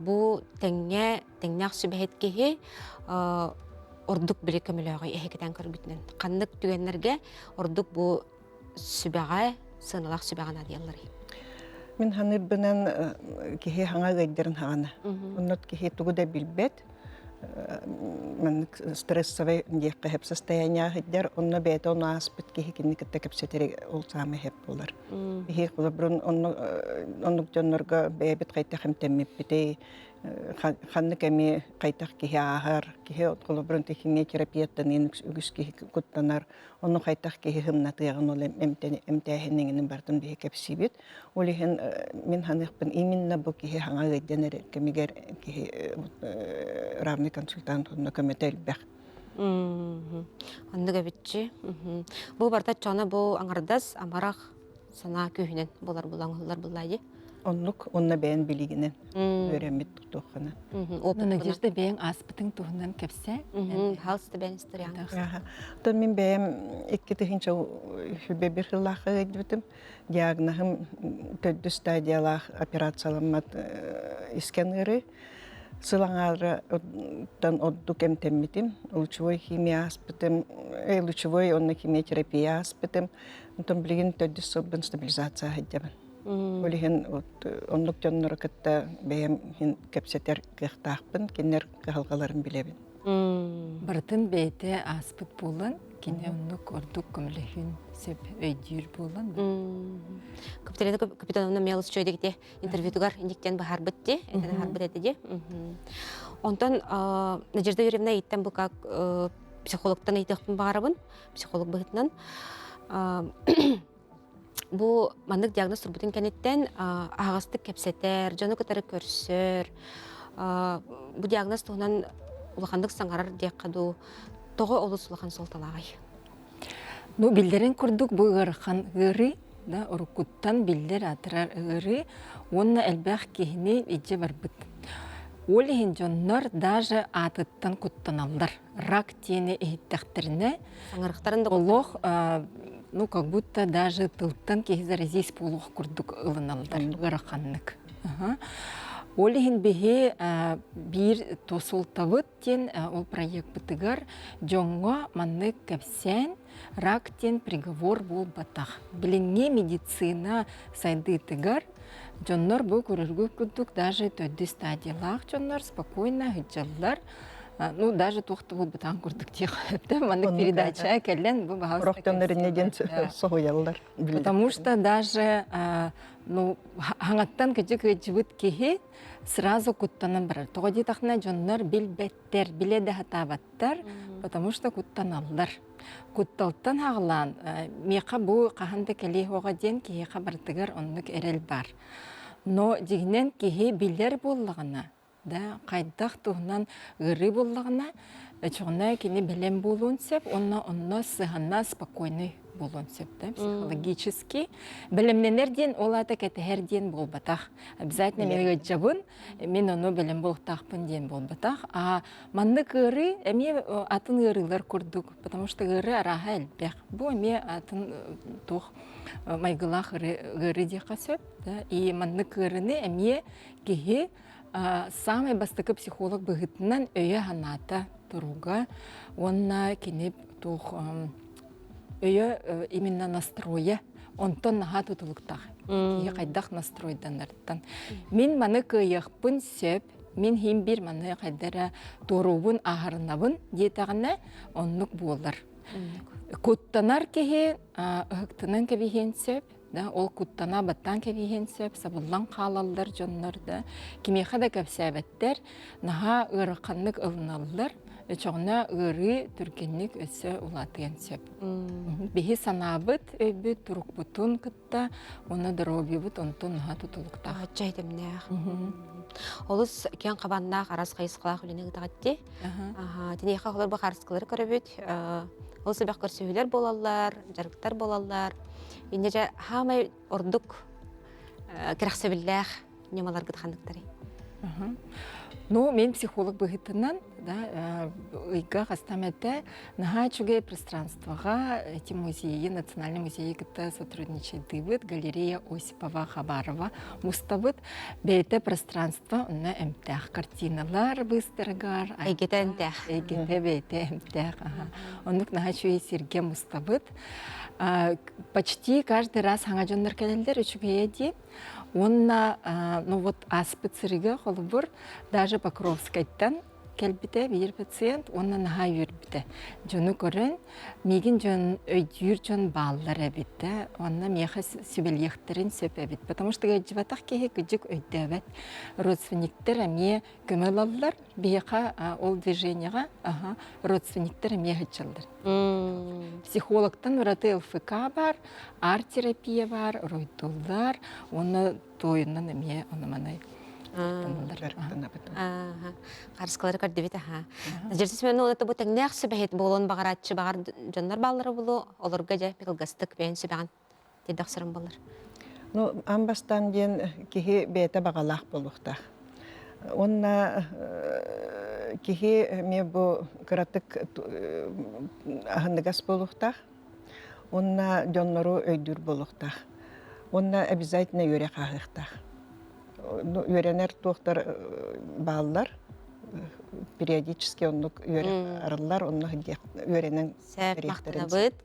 бу тэҥҥэ тэҥнээх сүбэһит киһи ордук били көмөлөөҕүй эһикитэн көрбүтүнэн ханнык түгэннэргэ ордук бу сүбэҕэ сыаналаах сүбэҕэ наадыйалларый? Мин ханыырбынан киһи хаҥа ыйдарын хаҕана. Оннот киһи тугу да билбэт, маннык стрессовый диэххэ сөп состояние сылдьар, онно бэйэтэ ону ааспыт киһи кинини кытта кэпсэтэр ол саамай сөп буолар. Биһи холобурун оннук дьоннорго бэйэбит хайдах эмтэммиппитий, ханнык эми хайдах киһи ааһар, киһи холобурун химиотерапияттан үгүс киһи куттанар, Ону хайдах киһи һымнатыаҕын ол эмтээһин барытын биһи кэпсиибит. Ол иһин мин ханыахпын именно бу киһи хаҥа ыйдан эрэр кэмигэр киһи равный консультант онно көмөтө элбэх. Оннук эбитчи. Бу барыта чоно бу аҥардас амарах санаа күүһүнэн болар булаҥыллар буллаайы. Оннук онно бэйэн билигинэн үөрэммит туоххана. Надежда бэйэҥ ааспытыҥ туһунан кэпсээ. Пожалуйста, бэйэн историяҥ. Оттон мин бэйэм 2000 сүбэ бир сыллаахха ыйдыбытым. Диагноһым төрдүс стадиялаах операцияламмат искэн ыарыы. Сыл аҥаарыттан ордук эмтэммитим. Лучевой химия ааспытым, лучевой онно химиотерапия ааспытым. Онтон билигин төрдүс сылбын стабилизация сылдьабын. Ол иһин вот оннук дьоннору кытта бэйэм иһин кэпсэтэр кыахтаахпын, кинилэр кыһалҕаларын билэбин. Барытын бэйэтэ ааспыт буолан, кини оннук ордук көмөлөһүн сөп өйдүүр буолан. Капиталина Капитоновна Мелос чөйдегите интервьютугар иниктен баһарбыт ди, этен аһарбыт этэ ди. Онтон Надежда Юрьевна иттен бу как психологтан ыйтыахпын баҕарабын, психолог быһыытынан. Бу маннык диагноз турбутун кэнниттэн аһаҕастык кэпсэтэр, дьону кытары көрсөр, бу диагноз туһунан улаханнык саҥарар диэххэ дуу, тоҕо олус улахан суолталааҕый? Ну, биллэрин курдук бу ыарахан ыарыы, да, уруккуттан биллэр аатырар ыарыы уонна элбэх киһини илдьэ барбыт. Ол иһин дьоннор даже аатыттан куттаналлар. Рак диэни иһиттэхтэринэ, Саҥарыхтарын да олох ну как будто даже тылтан киһи заразись буолуох курдук ылыналлар ыараханнык. Ол иһин биһи биир тосултабыт диэн ол проекпытыгар дьоҥҥо маннык кэпсээн рак диэн приговор буолбатах. Билиҥҥи медицина сайдыытыгар дьоннор бу көрөргө курдук даже төрдүс стадиялаах дьоннор спокойно сылдьаллар. Ну, даже туох да буолбутаан курдук диэх маннык передача кэлэн бу баһаалыста Рохтоннор инне диэн соһуйаллар. Потому что даже ну хаҥаттан кыдьык ыалдьыбыт киһи сразу куттанан барар. Тоҕо диэтэххинэ дьоннор билбэттэр, билэ да сатаабаттар, потому что куттаналлар. Кутталтан хаҕылаан миэхэ бу хаһан да кэлиэ суоҕа диэн киһиэхэ барытыгар оннук эрэл баар. Но дьиҥинэн киһи билэр буоллаҕына, да хайдах туһунан ыарыы буоллаҕына, оччоҕуна кини бэлэм буолуон сөп уонна онно сыһана спокойный буолуон сөп да психологически бэлэмнэнэр диэн ол аата кэтэһэр диэн буолбатах обязательно мен ыалдьабын мин ону бэлэм буолуохтаахпын диэн буолбатах а маннык ыарыы эмиэ атын ыарыылар курдук потому что ыарыы арааһа элбэх бу эмиэ атын туох майгылаах ыарыы диэххэ сөп да и маннык ыарыыны эмиэ киһи. Самай бастакы психолог быһыытынан өйө-санаата туруга уонна кини туох өйө именно настроя онтон наһаа тутулуктаах. Киһи хайдах настройданарыттан. Мин маны кыайыахпын сөп, мин хим бир маны хайдара туоруубун аһарынабын диэтэҕинэ оннук буолар. Куттанар киһи ыһыктынан кэбиһиэн сөп, да, ол куттана баттаан кэбиһиэн сөп, сабыллан хаалаллар дьоннор да, кимиэхэ да кэпсээбэттэр, наһаа ыараханнык ылыналлар, өчөҕүнэ ыарыы түргэнник өссө улаатыан сөп. Биһи санаабыт, өйбүт, турукпутун кытта уонна доруобуйабыт онтон наһаа тутулуктаах. Ачча этэмнээх. Олус киэҥ хабаннаах арас хайысхалаах үлэни ыытаҕытти. Тиниэхэ олор бу харыскалары көрөбүт. Ол сэбэх көрсүһүүлэр буолаллар, дьарыктар буолаллар. Инне дьэ хаамай ордук кэрэхсэбиллээх ньымаларгыт ханныктарый? Ну, мен психолог быһыытынан, да, ыйга хастам этэ, наһаа үчүгэй пространствоҕа эти музейи, национальный музейи кытта сотрудничайдыыбыт, галерея Осипова Хабарова мустабыт. Бэйэтэ пространство, онно эмтээх картиналар быыстарыгар. Эйгэтэ эмтээх. Эйгэтэ бэйэтэ эмтээх. Оннук наһаа үчүгэй сиргэ мустабыт. Почти каждый раз саҥа дьоннор кэлэллэр үчүгэйэ дии. Уонна ну вот ааспыт сырыга холобур даже Покровскайтан кэлбитэ биир пациент уонна наһаа үөрбүтэ. Дьону көрөн, миигин дьон өйдүүр дьон бааллар эбит да, уонна миэхэ сүбэлиэхтэрин сөп эбит. Потому что ыалдьыбатах киһи кыдьык өйдөөбөт. Родственниктар эмиэ көмө ылаллар. Биһиэхэ ол движениеҕа родственниктар эмиэ сылдьаллар. Психологтан ураты ЛФК бар, арт-терапия бар, ройдуллар, уонна туойунан эмиэ ону-маны Харыскалары көрдүбүт аха. Дьэрсис мен оны бу тэҥнээх сүбэһит буолуон баҕарааччы баҕар дьоннор бааллара булу олорго дьэ кылгастык бэйэн сүбэҕин тирдэх болар. Ну, аан бастаан диэн киһи бэйэтэ баҕалаах буолуохтаах. Уонна киһи эмиэ бу кыратык аһыныгас буолуохтаах. Уонна дьоннору өйдүүр буолуохтаах. Уонна обязательно үөрэх ааһыахтаах. Үөрэнэр туохтар бааллар. Периодически оннук үөрэх арыллар, онно үөрэнэн Махтанабыт.